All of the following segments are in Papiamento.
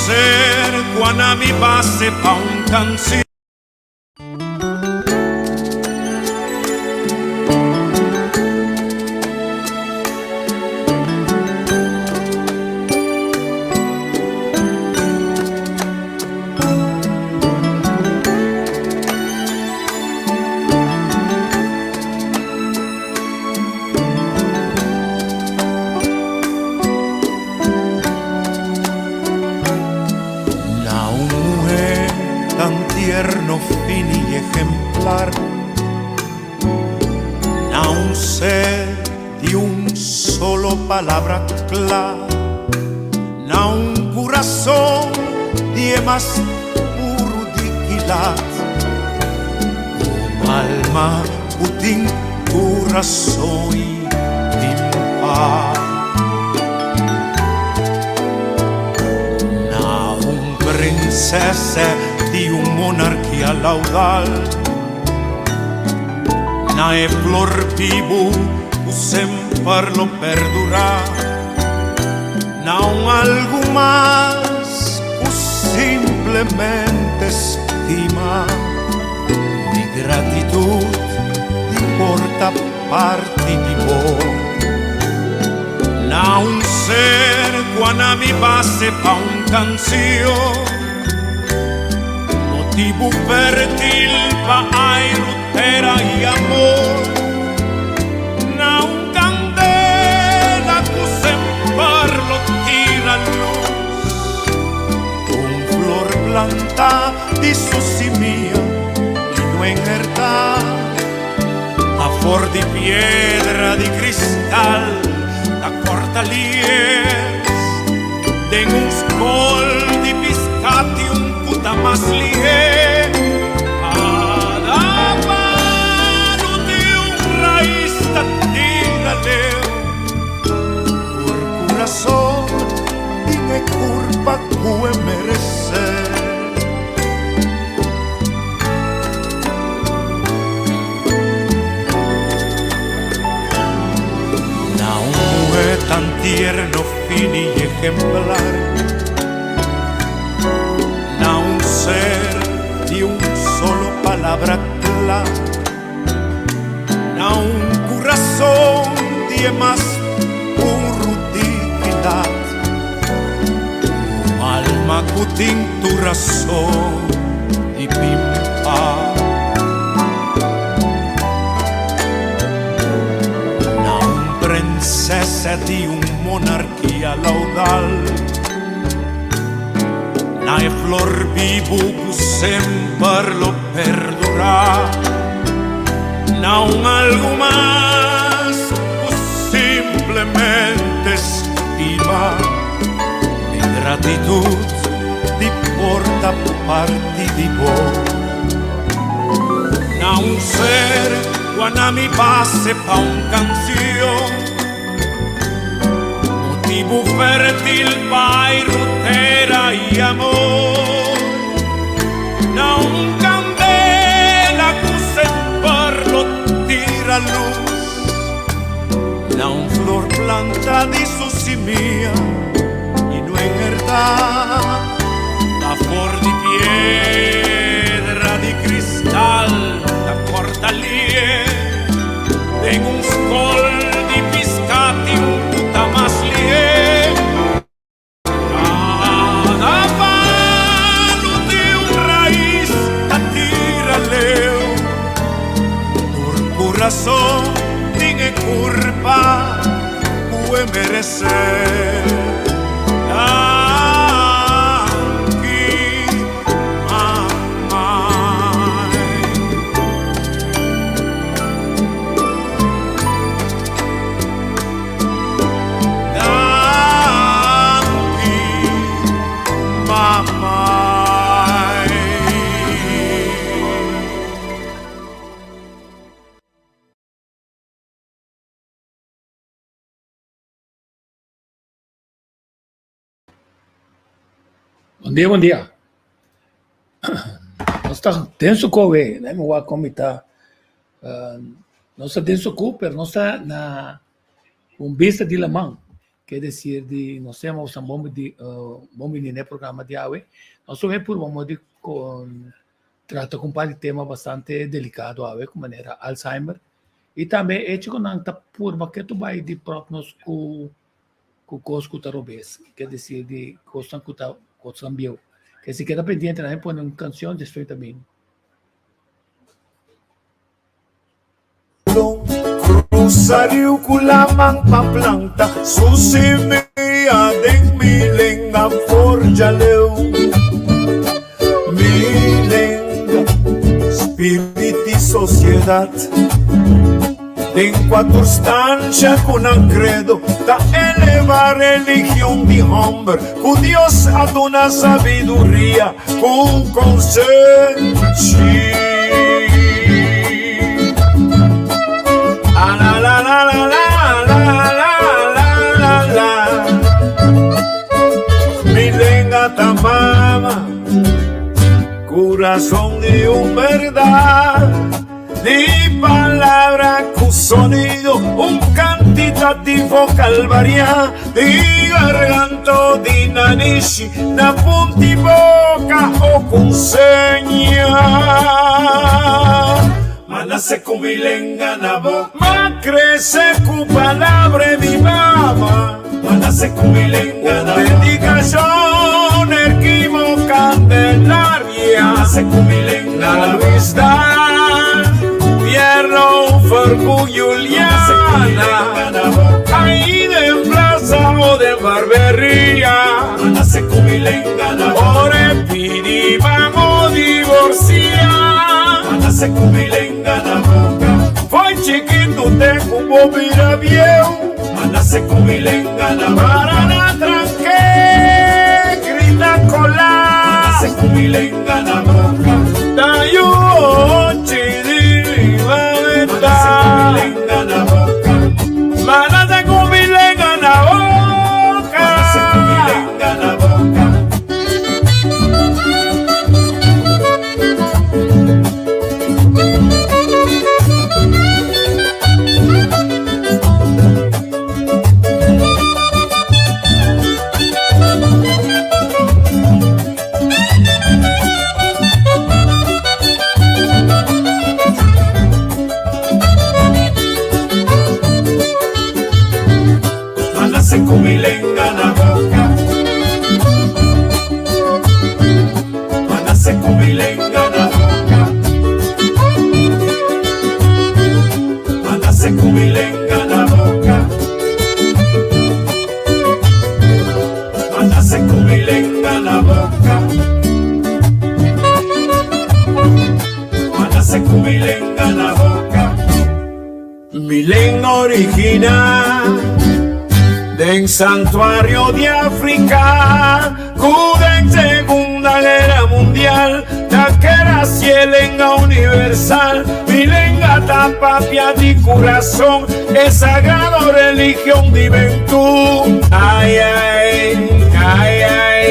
ser cuan a mi base pa un canción. Na un muhé tan tierno, fini i ejemplar, Na un ser di un solo palabra kla, Na un kurason di e mas puru di kilat, Un alma ku tin tur rason i tin pas. Na un prinsesa di un monarkia laudal, Na e flor bibu ku semper lo perdurá, Na un algu mas ku simplemente stima. Mi gratitud di por ta parti di bo. Na un ser ku a na mi base pa un canción, Motibu fértil pa airu, tera i amor. Na un candela ku semper lo tira lus. Un flor plantá di su simia i no enhertá. Afor di piedra di cristal ta corta lies. Den un skol di piscati un cu ta mas lihe. Cada palo di un rais ta tira leu. Tur curason tin e curpa cu e merece. Na un muhe tan tierno, fini y ejemplar, Na un ser di un solo palabra cla, Na un curason di e mas puru dignidad, Un alma cu tin tur rason di pimpa. Na un prinsesa di un monarkia laudal, Na e flor bibu cu semper lo perdura, Na un algu mas cu simplemente stima. Mi gratitud di por ta parti di bo. Na un ser cu a na mi base pa un cancion, Motibu fertil pa airu, tera y amor. Na un candela cu semper lo tira luz, Na un flor planta di su simia y no enhertá. Ta for di piedra di cristal ta corta lie, Den un scol di pisca tin un cu ta mas lie. Cada palo di un rais ta tira leu, Tur curason tin e curpa cu e merece. Danki, mamai. Danki, mamai. Bon dia, bon dia. Nos ta den su koe, na mi wak kon mi ta. Nos ta den su ku, pero nos ta na un bista di laman. Ke desir di nos tema boso bon di bon bini na e programa di awe. Nos lo bai purba modo di con trata cu un par di tema bastante delicado awe cu manera Alzheimer y tambe hecho cu nan ta purba ke tu bai di prop nos cu cu cos cu ta robes, ke desir di cosnan cu ta cosnan bieu. Ke si keda pendiente nan pone un cancion despues ta bini. Cruza riu cu laman pa planta su simia den mi lenga forja leu. Mi lenga, spirit di sociedad. Den cua tur stancia cu nan credo ta eleva religion di homber cu Dios a duna sabiduria Ku konsenshi. A la la la la la la la la la la. Mi lenga ta mama, kurason di un bèrdat. Di palabra ku sonido, un kantitativo kalvaria di garganto di nanishi na punti boka o ku seña. Ma nase ku mi lenga na boka. Ma krese ku palabra di mama. Ma nase ku mi lenga na boka. Dedikashon Erquimo Candelaria. Ma nase ku mi lenga na boka. Luis Dan Pierno Fercu Juliana. Ahí den plaza o den barberia. Ma nase ku mi lenga na boka. Ora e pidi ban o divorcia. Ma nase ku mi lenga na boka. Foi chikitu te ku bo bira bieu. Ma nase ku mi lenga na boka. Para na tranke grita kola. Ma nase ku mi lenga na boka. Ta yu ochi di mi mameta. Ma nase ku mi lenga na boka. Ma nase ku mi lenga na boka. Ma nase ku mi lenga na boka. Ma nase ku mi lenga na boka. Ma nase ku mi lenga na boka. Ma nase ku mi lenga na boka. Ma nase ku mi lenga na boka. Ma nase ku mi lenga na boka. Mi lenga original den santuario di Africa cu den Segunda Guera Mundial ta kera si e lenga universal. Mi lenga ta papia di curason e sagrado religion di Bentú. Ay ay, ay ay.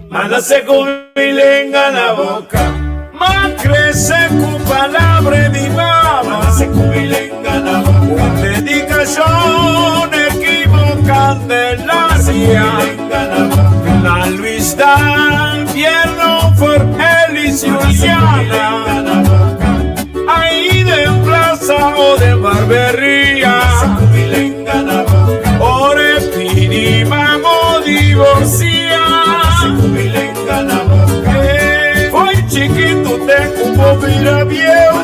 Ma nace cu mi lenga na boca. Ma crece cu palabra di mama. Ma nace cu mi lenga na boca. Un dedicacion equivo Candelaria. Na Luis Dan Pierno for Elis Juliana. Ahí den plaza o den barberia. Ora e pidi man o divorcia. Foi chikitu te ku bo bira bieu.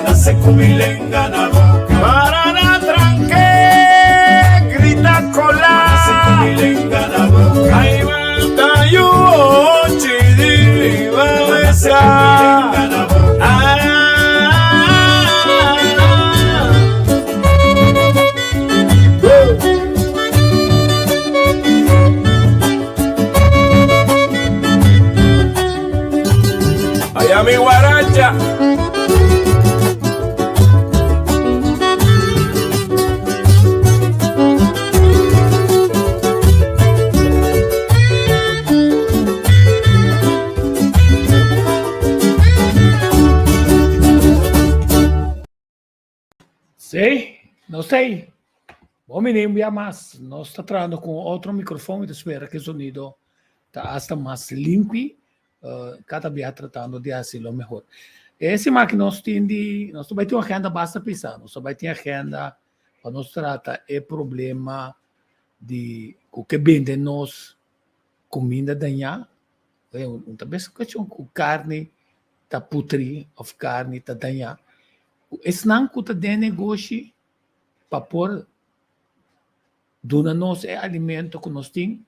Para na tranke grita kola. Ai ta yu ochi di babesa. Allá mi guaracha. Sí, no sei. Bon bini un bia mas. Nos ta trahando ku un otro mikrofon i ta spera ku e zonido ta asta mas limpi. Kada bia tratando di hasi lo mehor. E siman aki nos tin di, nos ta bai tin un agenda basta pisa. Nos ta bai tin agenda pa nos trata e problema di ku ke bende nos kuminda dañá. Un ta bes kuestion ku karni ta putri òf karni ta dañá. Esnan ku ta den negoshi pa por duna nos e alimento ku nos tin,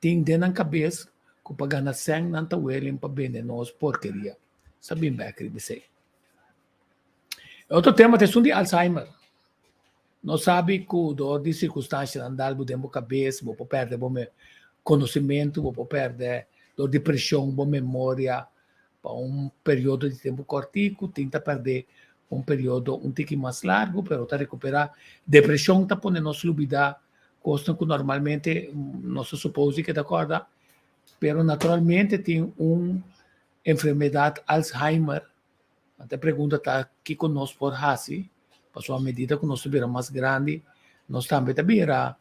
tin den nan kabes ku pa gana sèn nan ta willing pa bende nos porkeria. Sa bin bèk riba esei. E otro tema ta esun di Alzheimer. Nos sabi ku dor di sirkunstanshanan dal bo den bo kabes, bo por pèrdè bo konosementu, bo por pèrdè dor di preshon bo memoria, pa un periodo di tempu kòrtiku, tin ta pèrdè un periodo un tiki mas largu, pero ta rekuperá. Depreshon ta pone nos lubidá kosnan ku normalmente nos ta supos di keda kòrda, pero naturalmente tin un enfermedat Alzheimer. Anto e pregunta ta kiko nos por hasi, pasobra a medida ku nos ta bira mas grandi, nos tambe ta bira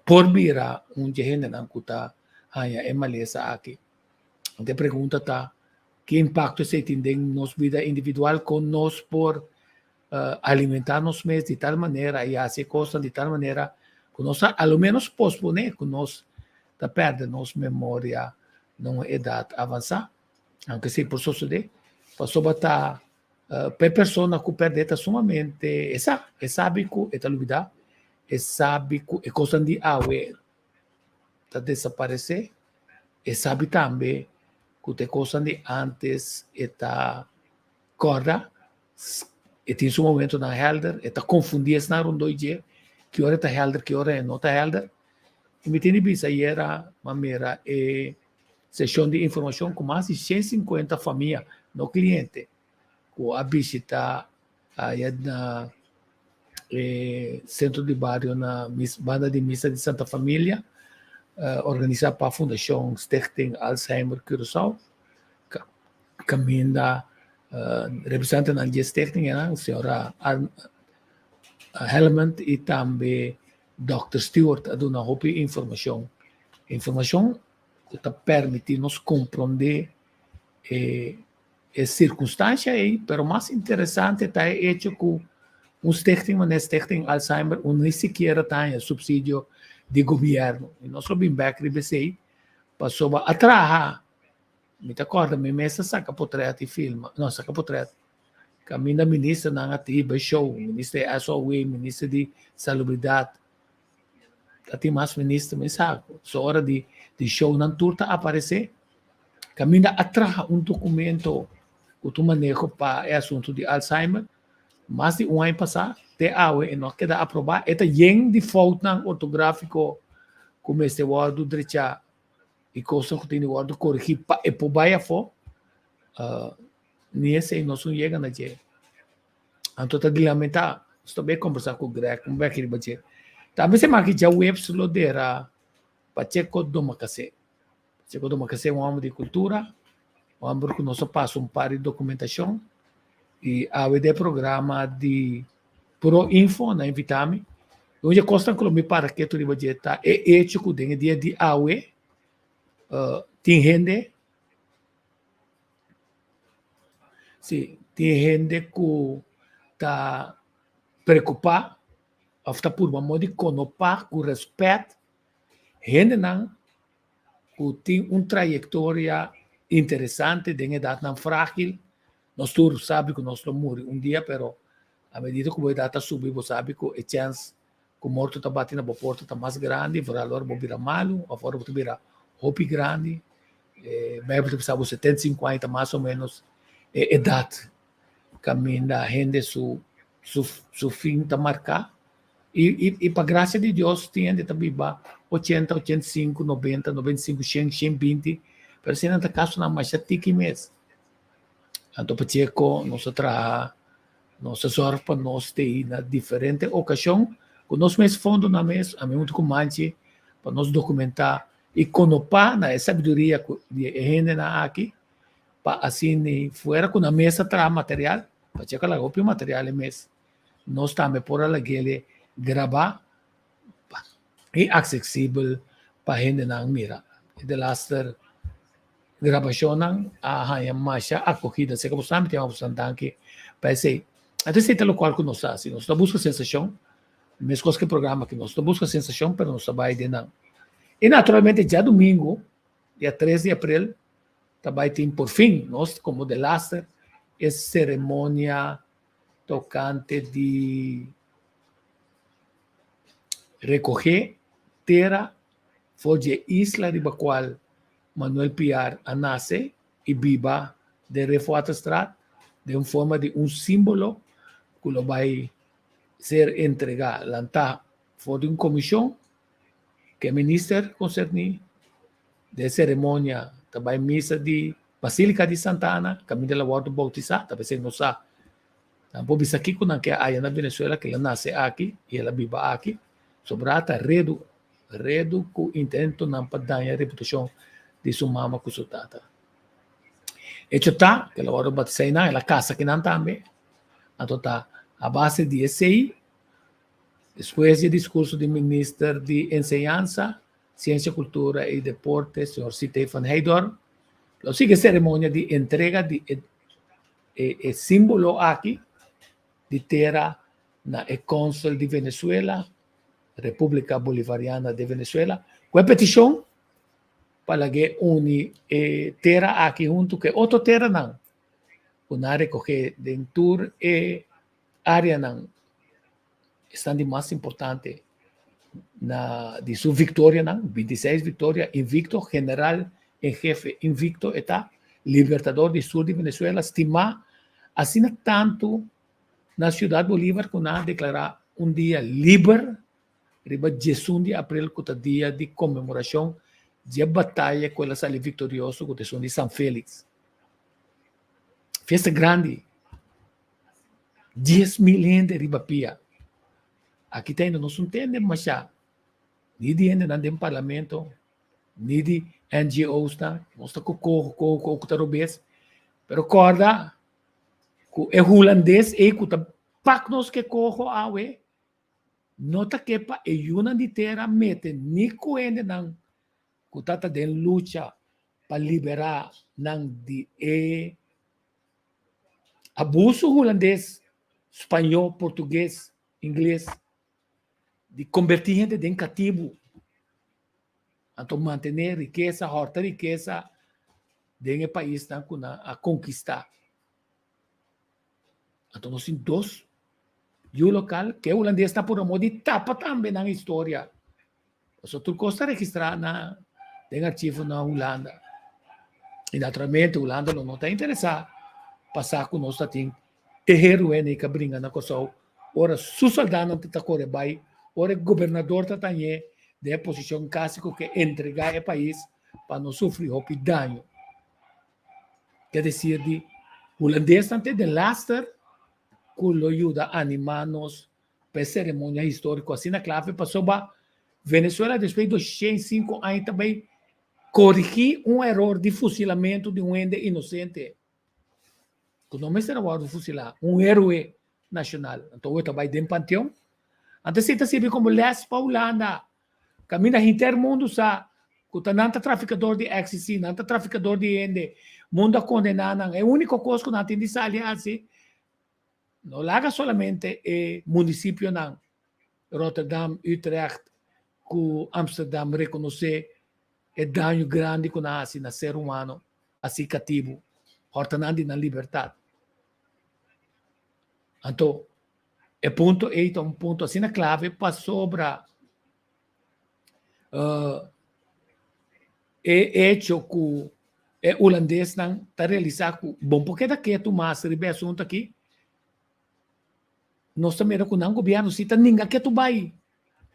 por bira un dje hendenan ku ta haña e malesa aki. Anto e pregunta ta, ki impakto esei tin den nos bida individual? Kon nos por alimentá nos mes di tal manera i hasi e kosnan di tal manera ku nos ta a lo ménos posponé ku nos ta pèrdè nos memoria na un edat avansá? Aunke esei por sosodé, pasobra ta pa e persona ku pèrdè ta sumamente e sa, e sabi ku e ta lubidá, e sabi ku e kosnan di awe ta desaparesé. E sabi tambe ku ta e kosnan di ántes e ta kòrda, e tin su momentonan hèlder, e ta konfundí esnan rondó di dje, ki ora e ta hèlder, ki ora e no ta hèlder. I mi tin di bisa ayera mi a mira e seshon di informashon ku mas di 150 famia, no kliente, ku a bishitá aya na e sentro di bario na banda di misa di Santa Familia, organisá pa Fundashon Stichting Alzheimer Curaçao, kaminda representantenan di e stichting einan, señora Helmond i tambe dòkter Stewart a duna hopi informashon, informashon ku ta permití nos komprondé e E sirkunstansha ei, pero mas interesante ta e echo ku un stichting manera Stichting Alzheimer un ni sikiera ta haña supsidio di gobièrnu. I nos lo bin bèk riba esei pasobra a traha, mi ta kòrda mi mes a saka potrèt i filma, no saka potrèt, kaminda ministernan a hiba e show, minister di SOW, minister di Salubridat, ta tin mas minister mi sa, so ora di shownan tur ta aparesé. Kaminda a traha un dokumento ku ta un maneho pa e asuntu di Alzheimer, mas di un aña pasá, te awe e no a keda aprobá. E ta yen di foutnan ortográfiko ku mester wòrdu drechá i kosnan ku tin di wòrdu korigí pa e por bai afó. Ni esei nos no yega na dje. Anto ta di lamentá. Nos ta bai kombersá ku Greg un bèki riba dje. Tambe se maki djaweps lo dera Pacheco Domacassé. Segun Domacassé un hòmber di kultura, un hòmber ku nos a pasa un par di dokumentashon i awe den e programa di Pro Info nan a invitá mi. Un di e kosnan ku lo mi para ketu riba dje ta e echo ku den e dia di awe tin hende, si, tin hende ku ta preokupá òf ta purba moda di konopá ku rèspèt Hendenan ku tin un trayektoria interesante den edatnan frágil, nos tur sabi ku nos lo muri un dia, pero a medida ku bo edat ta subi bo sabi ku e chèns ku morto ta bati na bo porta ta mas grandi, foral ora bo bira malu òf ora bo ta bira hopi grandi. E Beibel ta bisa bo 75 aña ta mas o ménos e edat kaminda hende su su fin ta marká. I pa grasia di Dios tin hende ta biba ochenta, 85, 90, 95, 100, 120, pero asina ta kasonan masha tiki mes. Anto Pacheco nos a traha, nos a sòrg pa nos ta ei na diferente okashon ku nos mes fondonan mes, ami huntu ku Manchi, pa nos dokumentá i konopá na e sabiduria ku di e hendenan aki, pa asina fuera ku nan mes a traha material, Pacheco a laga hopi material e mes. Nos tambe por a lag'el grabá i aksesibel pa hendenan mira. E delaster grabashonnan a haña masha akogida. Seka boso tambe tin boso danki pa esei. Anto esei ta lokual ku nos ta hasi. Nos ta buska sensashon, meskos ku e programa aki. Nos ta buska sensashon pero nos ta bai den nan. I naturalmente djadumingu, dia tres di aprel, ta bai tin por fin nos komo delaster e seremonia tokante di rekohé tera for di e isla riba kual Manuel Piar a nase i biba den Refoaterstraat den forma di un símbolo ku lo bai ser entregá lantá for di un komishon ku e minister konserní. Den seremonia ta bai misa di Basílika di Santa Ana kaminda el a wòrdu boutisá, ta p'esei nos sa. Nan por bisa kiko nan ke aya na Venezuela ke el a nase aki i el a biba aki. Sobrá ta redu, redu ku intentonan pa daña reputashon di su mama ku su tata. Echo ta ku el a wòrdu batisá einan, el a kasa kinan tambe. Anto ta a base di esei, despues di e diskurso di minister di enseñansa, Siensia, Kultura i Deporte, señor C.T. van Heydoorn, lo sigui e seremonia di entrega di e e símbolo aki di tera na e kònsel di Venezuela, República Bolivariana de Venezuela, ku e petishon pa lag'é uni e tera aki huntu ku e otro teranan ku nan a rekohé den tur e áreanan esnan di mas importante na di su viktorianan, 26 viktoria, invicto, general en jefe invicto e ta, libertador di sur di Venezuela, stimá asina tantu na Ciudad Bolívar ku nan a deklará un dia liber riba diesun di aprel ku ta dia di konmemorashon dje bataya ku el a sali viktorioso ku ta esun di San Félix. Fiesta grandi. 10,000 hende riba pia. Aki ta ainda nos no tende masha ni di hendenan den parlamento, ni di NGO's nan, nos ta ku koho koho koho ku ta robes, pero kòrda ku e hulandes ei ku ta pak nos ke koho awe no ta ke pa e yunan di tera mete ni ku hendenan ku ta ta den lucha pa liberá nan di e Abuso hulandes, spañó, portugues, ingles di kombertí hende den katibu. Anto mantené rikesa, hòrta rikesa den e paisnan ku nan a konkistá. Anto nos tin dos yu lokal ku e hulandesnan por amor di tapa tambe nan historia. Pasobra tur kos ta registrá na den archivo na Hulanda. I naturalmente Hulanda lo no ta interesá pa sa ku nos ta tin e héroenan ku a bringa na Kòrsou ora su sòldánan ta kore bai, ora e gobernador ta tañ'é den e posishon kasi ku ke entregá e pais pa no sufri hopi daño. Ke desir di hulandesnan te den laster ku lo yuda animá nos pa e seremonia historico asina clave pasobra Venezuela despues di 205 aña ta bay corigi un eror di fusilamento di un hende inocente cu no mester a wordo fusila, un heroe nacional. Anto awe ta bay den panteon. Anto esey ta sirbi como les pa Hulanda. Caminda henter mundo sa cu ta nan ta traficador di ecstasy, nan ta traficador di hende, mundo a condena nan. E unico cos cu nan tin di sali haci No laga solamente e munisipionan Rotterdam, Utrecht ku Amsterdam rekonosé e daño grandi ku nan a hasi na ser humano hasi katibu, hòrta nan di nan libertat. Anto e punto ei ta un punto asina klave pasobra E echo ku e hulandesnan ta realisá ku bon por keda ketu mas riba e asuntu aki, nos ta mira ku nan gobièrnu si ta ninga ketu bai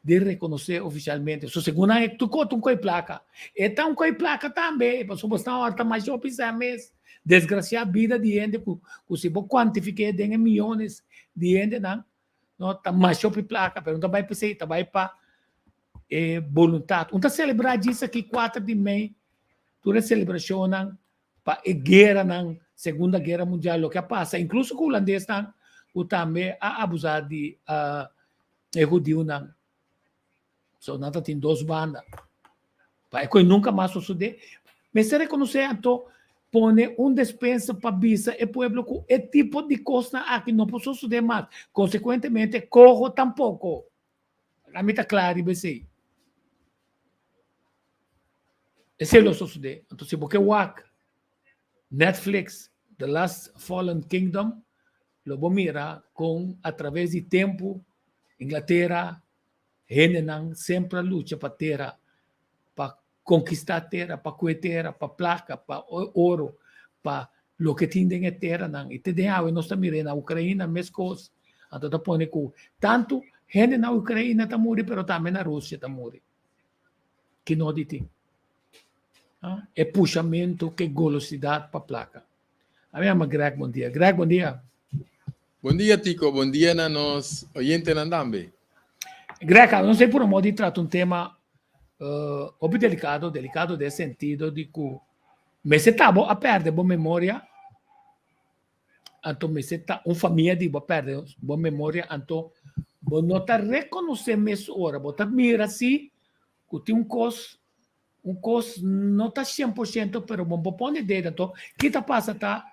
di rekonosé ofisialmente. So segun nan e tur kos ta un koi plaka. E ta un koi plaka tambe, pasobra bo sta ora ta masha hopi sa mes. Desgrasiá bida di hende ku ku si bo kuantifik'é den e miyones di hendenan, no ta masha hopi plaka, pero no ta bai pa esei, ta bai pa e boluntat. Un ta selebrá djis aki kuater di mei tur e selebrashonnan pa e gueranan, Segunda Guera Mundial, loke a pasa, inkluso ku hulandesnan ku tambe a abusá di. E hudiunan. So nan ta tin dos banda. Pa e kos nunka mas sosodé. Mester rekonosé anto pone un despensa pa bisa e pueblo ku e tipo di kosnan aki no por sosodé mas. Konsekuentemente koho tampoko. Ami ta kla riba esei. Esei lo sosodé. Anto si bo ke wak Netflix The Last Fallen Kingdom lo bo mira kon atraves di tempu Inglatera hendenan semper a lucha pa tera, pa konkistá tera, pa kue tera, pa plaka, pa oro, pa loke tin den e teranan. I te den awe nos ta mira na Ukraina meskos. Anto ta pone ku tantu hende na Ukraina ta muri pero tambe na Rusia ta muri. Ki no di tin? E pushamentu ku e golosidat pa plaka. A mi yama Greg, bon dia. Greg, bon dia. Bon dia, Tico. Bon dia na nos oyentenan tambe. Greg, nos ei por di trata un tema hopi delicado, delicado den sentido di ku mester ta bo a perde bo memoria, anto mester ta un famia di bo a perde bo memoria, anto bo no ta reconoce mes ora, bo ta mira si ku tin un kos Un kos no ta 100% pero bo por pone dedo. Anto ki ta pasa ta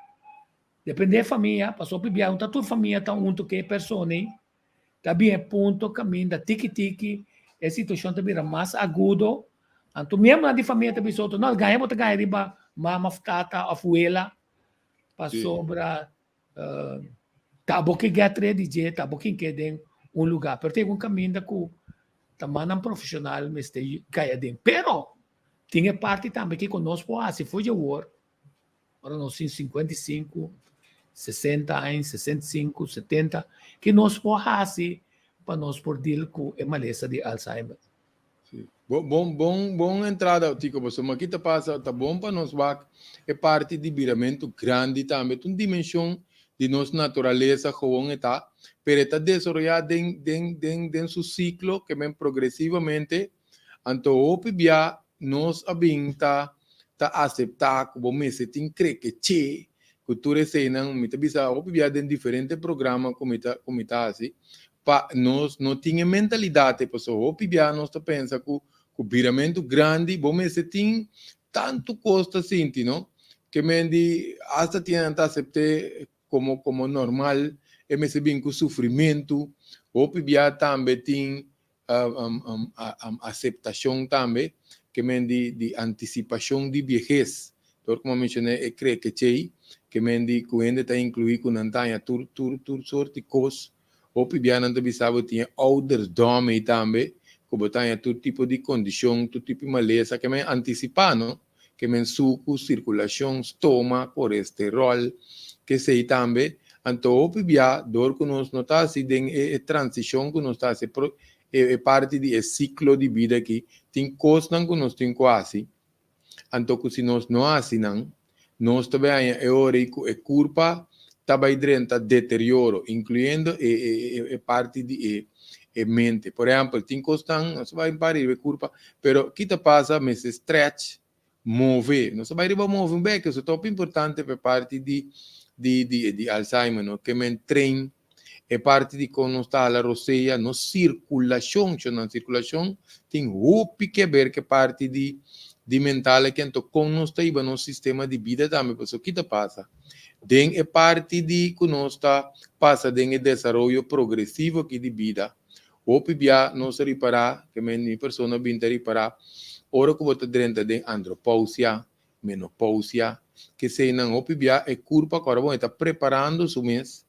depende e famia, pasobra hopi bia no ta tur famia ta hunto ku e persona ei, ta bin e punto kaminda tiki tiki e situashon ta bira mas agudo, anto miembronan di famia ta bisa otro, no gaña bo ta gaña riba mama of tata of wela pasobra Ta bo ke get ready dje, ta bo kin ke den un lugar. Pero tin un kaminda ku ta mannan profeshonal mester kai aden. Pero tin e parti tambe kiko nos por hasi for dje awor, ora nos tin 55, 60 aña, 65, 70, ki nos por hasi pa nos por deal ku e malesa di Alzheimer. Sí. Bon, bon, bon, bon entrada, Tico, pasobra ki ta pasa, ta bon pa nos wak e parti di biramentu grandi tambe. Ta un dimenshon di nos naturalesa gewoon e ta, pero e ta desaroyá den, den, den, den su siklo ke men progresivamente. Anto hopi bia nos a bin ta, ta aseptá ku bo mester tin kreke che ku tur eseinan. Mi ta bisa hopi bia den diferente programa ku mi ta, ku mi ta hasi, Pa nos no tin e mentalidat ei, pasobra hopi bia nos ta pensa ku ku biramentu grandi bo mester tin tantu kos ta sinti, no? Ke men di asta tin nan ta asept'é komo komo normal, e mester bin ku sufrimentu. Hopi bia tambe tin aseptashon tambe, ke men di di antisipashon di biehes. Dor ku mi a menshoná e krekechei, ke men di ku hende ta inkluí ku nan ta haña tur tur tur sort di kos. Hopi bia nan ta bisa bo tin e ouderdom ei tambe, ku bo ta haña tur tipo di kondishon, tur tipo di malesa, ke men antisipá no, ke men suku, sirkulashon, stoma, koresteròl, kesei tambe. Anto hopi bia dor ku nos no ta hasi den e e transishon ku nos ta hasi, e e parti di e siklo di bida aki, tin kosnan ku nos tin ku hasi. Anto ku si nos no hasi nan, nos ta bai haña e ora ei ku e kurpa ta bai drenta deterioro, inkluyendo e e e parti di e e mente. Por ehèmpel, tin kosnan, nos ta bai un par riba e kurpa, pero ki ta pasa mester stretch, move. Nos ta bai riba move un bek, eso ta hopi importante pa e parti di di di di Alzheimer, no? Ke men train E parti di kon nos ta hala rosea, nos sirkulashon, shonnan sirkulashon tin hopi keber ku e parti di di mental aki, anto kon nos ta hiba nos sistema di bida tambe, pasobra ki ta pasa den e parti di ku nos ta pasa den e desaroyo progresivo aki di bida, hopi bia nos ta ripará, ke men mi persona bin ta ripará, ora ku bo ta drenta den andropousia, menopousia, keseinan hopi bia e kurpa ku ora bon e ta preparando su mes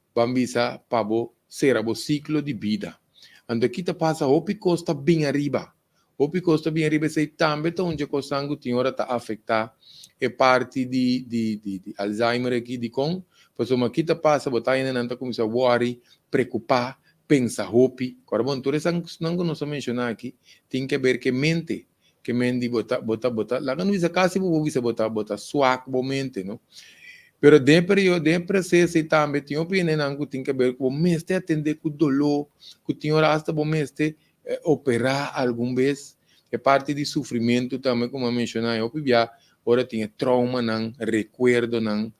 Ban bisa pa bo sera bo siklo di bida. Anto ki ta pasa hopi kos ta bin ariba. Hopi kos ta bin ariba esei tambe ta un dje kosnan ku tin ora ta afektá e parti di di di di Alzheimer aki. Dikon? Pasobra ki ta pasa bo ta hende nan ta kuminsá wòri, prekupá, pensa hopi. Kòrda bon tur esnan ku nos a menshoná aki tin ke ber ke mente. Ke men di bo ta bo ta bo ta laga no bisa kasi bo por bisa bo ta bo ta swak bo mente no. Pero den e periodo den e proceso ei tambe tin hopi hendenan ku tin ke ber ku bo mester atende ku doló ku tin ora asta bo mester operá algun bes. E parti di sufrimentu tambe ku mi a menshoná e hopi bia ora tin e troumanan, rekuerdonan,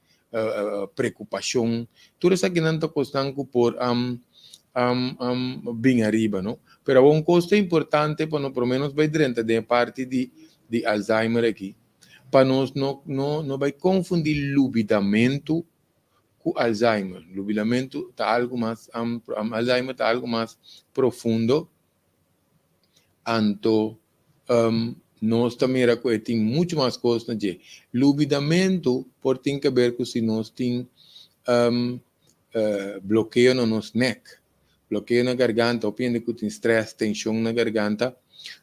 prekupashon. Tur esakinan ta kosnan ku por. Bin ariba, no? Pero un kos ta importante pa no promé nos bai drenta den e parti di di Alzheimer aki, pa nos no no no bai konfundí lubidamentu ku Alzheimer. Lubidamentu ta algu mas Alzheimer ta algu mas profundo, anto nos ta mira ku e tin muchu mas kos na dje. Lubidamentu por tin keber ku si nos tin blokeo na nos nek, blokeo na garganta, hopi hende ku tin strès, tenshon na garganta,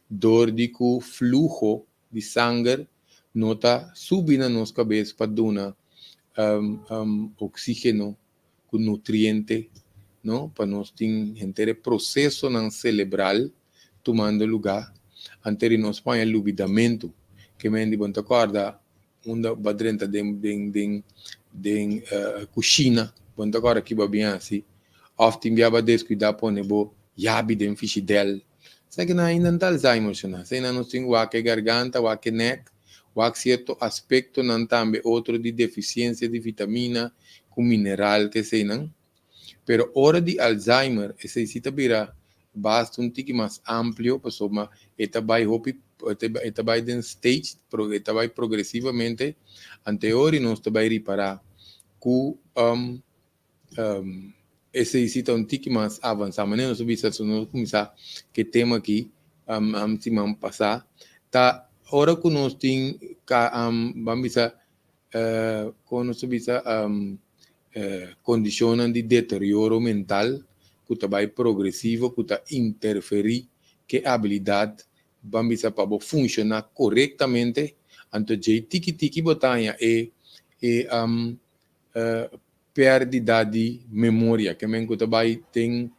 dor di ku fluho di sanger no ta subi na nos kabes pa duna oksígeno ku nutriente, no, pa nos tin henter e prosesonan selebral tumando lugá, antes di nos paña lubidamentu. Ke men di bo no ta kòrda Unda bo a drenta den den den den kushina, bo no ta kòrda ki bo a bin hasi, òf tin bia bo a deskuidá pone bo yabi den fishidèl. Sa ke nan ainda no ta Alzheimer shona. Esei nan nos tin wak e garganta, wak e nèk, wak sierto aspektonan tambe otro di defisiensia di vitamina ku mineral ke eseinan. Pero ora di Alzheimer esei si ta bira basta un tiki mas amplio pasobra e ta bai hopi e ta bai den stage e ta bai progresivamente ante ora nos ta bai ripara ku esei si ta un tiki mas avansa manera nos a bisa si nos kuminsa ku e tema aki siman pasa ta ora ku nos tin ban bisa Kon nos ta bisa kondishonnan di deterioro mental ku ta bai progresivo ku ta interferí ku e abilidat ban bisa pa bo funshoná korektamente, anto djei tiki tiki bo ta haña e e pèrdida di memoria ke men ku ta bai den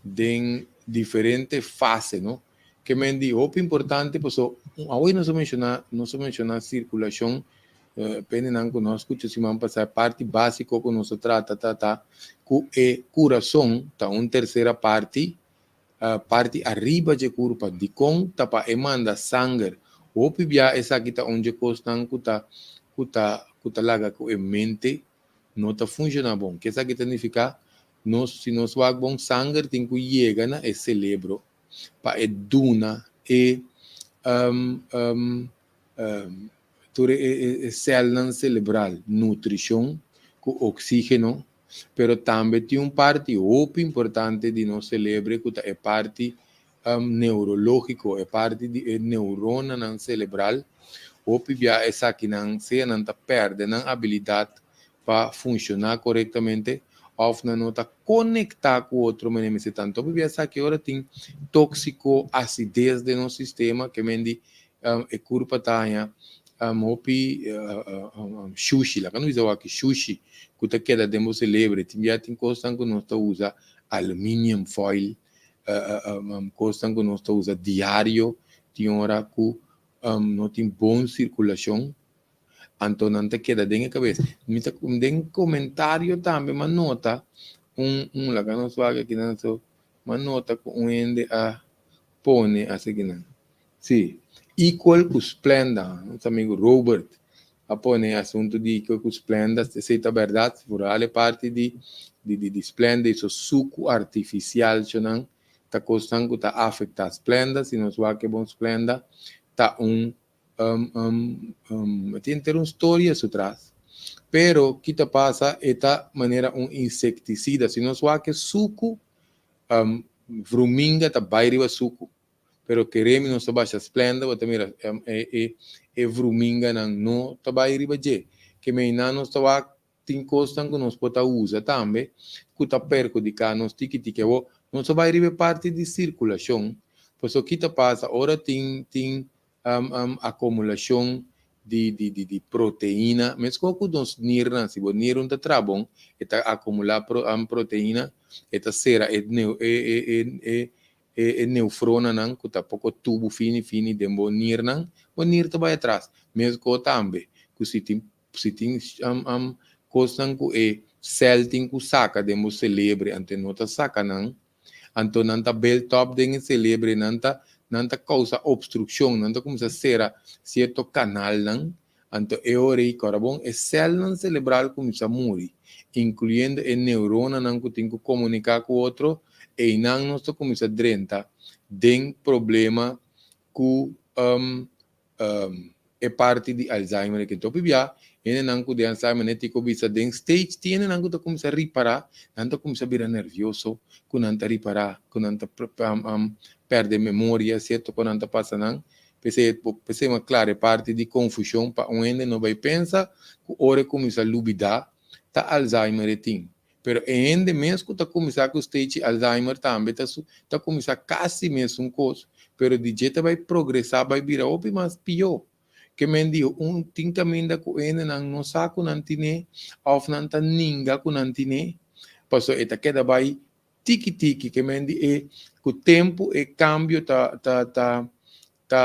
den diferente fase no. Ke men di hopi importante paso awe nos a menshoná nos a menshoná sirkulashon pendenan ku nos a skucha siman pasá parti básiko ku nos a trata ta ta ku e kurason ta un tersera parti parti ariba dje kurpa dikon ta pa e manda sanger hopi bia esaki ta un dje kosnan ku ta ku ta ku ta laga ku e mente no ta funshoná bon ke esaki ta nifiká nos si nos wak bon sanger tin ku yega na e selebro pa e duna e tur e sèlnan selebral nutrishon ku oksígeno, pero tambe tin un parti hopi importante di nos selebre ku ta e parti neurológiko, e parti di e neuronanan selebral. Hopi bia esakinan sea nan ta pèrdè nan abilidat pa funshoná korektamente òf nan no ta konektá ku otro manera mester ta. Anto pabia esaki ora tin tóksiko, asides den nos sistema ke men di e kurpa ta haña hopi shushi, laga nos bisa awor shushi ku ta keda den bo selebre. Tin bia tin kosnan ku nos ta usa aluminium foil, kosnan ku nos ta usa diario tin ora ku no tin bon sirkulashon. Anto nan ta keda den e kabes. Mi ta den komentario tambe m'a nota un un laga nos wak aki nan so m'a nota ku un hende a pone asekinan. Si, equal ku Splenda, nos amigu Robert a pone e asuntu di equal ku Splenda, esei ta bèrdat, vooral e parti di di di Splenda i so suku artifisial nan ta kosnan ku ta afektá Splenda, si nos wak e bon Splenda ta un E tin henter un storia su tras. Pero ki ta pasa e ta manera un insecticida. Si nos wak e suku, vruminga ta bai riba suku. Pero kere mi nos ta basha Splenda bo ta mira e vruminganan no ta bai riba dje. Ke meinan nos ta wak Tin kosnan ku nos por ta usa tambe ku ta perhudiká nos tiki tiki. Awor, nos a bai riba e parti di sirkulashon, pasobra ki ta pasa ora tin tin akumulashon di di di di proteina, meskos ku nos nirnan, si bo nirun ta traha bon, e ta akumulá proteina, e ta sera e e e e e neufronanan ku ta poko tubu fini fini den bo nirnan, bo nir ta bai atras. Meskos tambe ku si tin Si tin kosnan ku e sèl tin ku saka den bo selebre anto e no ta saka nan, anto nan ta build up den e selebre, nan ta nan ta kousa opstrukshon, nan ta kuminsá sera sierto kanalnan, Anto e ora ei, kòrda bon, e sèlnan selebral kuminsá muri, inkluyendo e neuronanan ku tin ku komuniká ku otro, einan nos ta kuminsá drenta den problema ku e parti di Alzheimer aki. Hopi bia, hendenan ku den Alzheimer ne tin ku bisa den stage tin hendenan ku ta kuminsá ripará, nan ta kuminsá bira nervioso, ku nan ta ripará, ku nan ta pèrdè memoria, sierto ku nan ta pasa nan. P'esei bo p'esei m'a klara e parti di konfushon pa un hende no bai pensa ku ora e kuminsá lubidá ta Alzheimer e tin. Pero e hende mes ku ta kuminsá ku stage Alzheimer tambe ta su ta kuminsá kasi mesun kos, pero di dje ta bai progresá bai bira hopi mas pió. Ke men di un tin kaminda ku hendenan no sa ku nan tine òf nan ta ninga ku nan tine, pasobra e ta keda bai Tiki tiki ke men di e ku tempu e kambio ta ta ta ta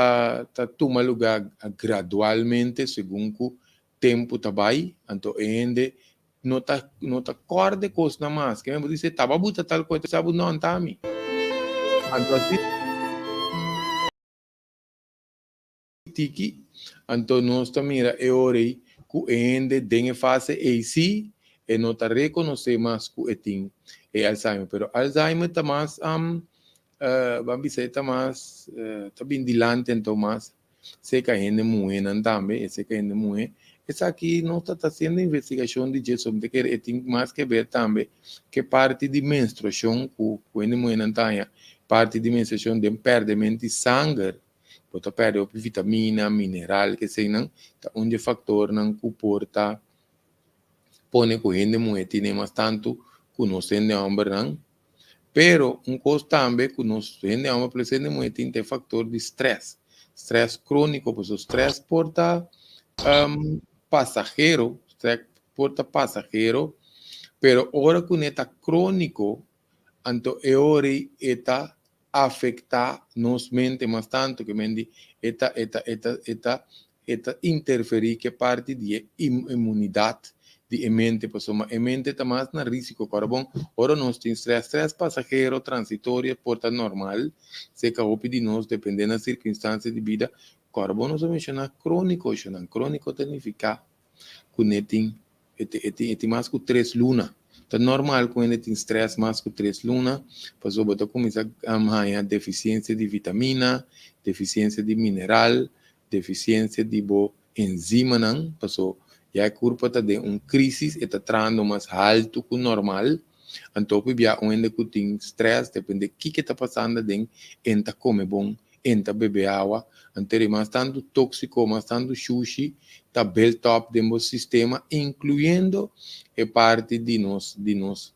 ta tuma lugá gradualmente segun ku tempu ta bai, anto e hende no ta no ta kòrda e kosnan mas. Ke men bo di taba buta tal kos, e ta bisa bo no anta mi. Anto asina tiki, anto nos ta mira e ora ei ku e hende den e fase ei sí e no ta rekonosé mas ku e tin e Alzheimer. Pero Alzheimer ta mas, ban bisa e ta mas, ta bin dilanti anto mas serka hende muhénan tambe, e serka hende muhé. Esaki nos ta ta hasiendo investigashon di dje, so mi ta kere e tin mas ke ber tambe ke parti di menstruashon ku hende muhénan ta haña, parti di menstruashon den pèrdemento di sanger. Bo ta pèrdè hopi vitamina, mineral, keseinan ta un di e faktornan ku por ta pone ku hende muhé tine mas tantu ku nos hende hòmbernan. Pero un kos tambe ku nos hende hòmber plus hende muhé tin ta e faktor di strès, strès króniko, pasobra strès por ta pasahero, strès por ta pasahero, pero ora ku ne ta króniko anto e ora ei e ta afektá nos mente mas tantu ke men di e ta e ta e ta e ta e ta interferí ke parti di e inmunidat di e mente pasobra e mente ta mas na risiko kòrda bon ora nos tin strès strès pasahero transitorio por ta normal seka hopi di nos dependé na sirkunstansia di bida kòrda bon nos a menshoná króniko eshonan króniko ta nifiká ku ne tin e tin e tin e tin mas ku tres luna. Ta normal ku hende tin strès mas ku tres luna, pasobra bo ta kuminsá haña defisiensia di vitamina, defisiensia di mineral, defisiensia di bo enzimanan, paso ya e kurpa ta den un krísis, e ta trahando mas haltu ku normal. Anto hopi bia un hende ku tin strès, depende kiko ta pasando aden, e ta kome bon en ta bebe awa, anto ri mas tantu tóksiko, mas tantu shushi ta built up den bo sistema, inkluyendo e parti di nos di nos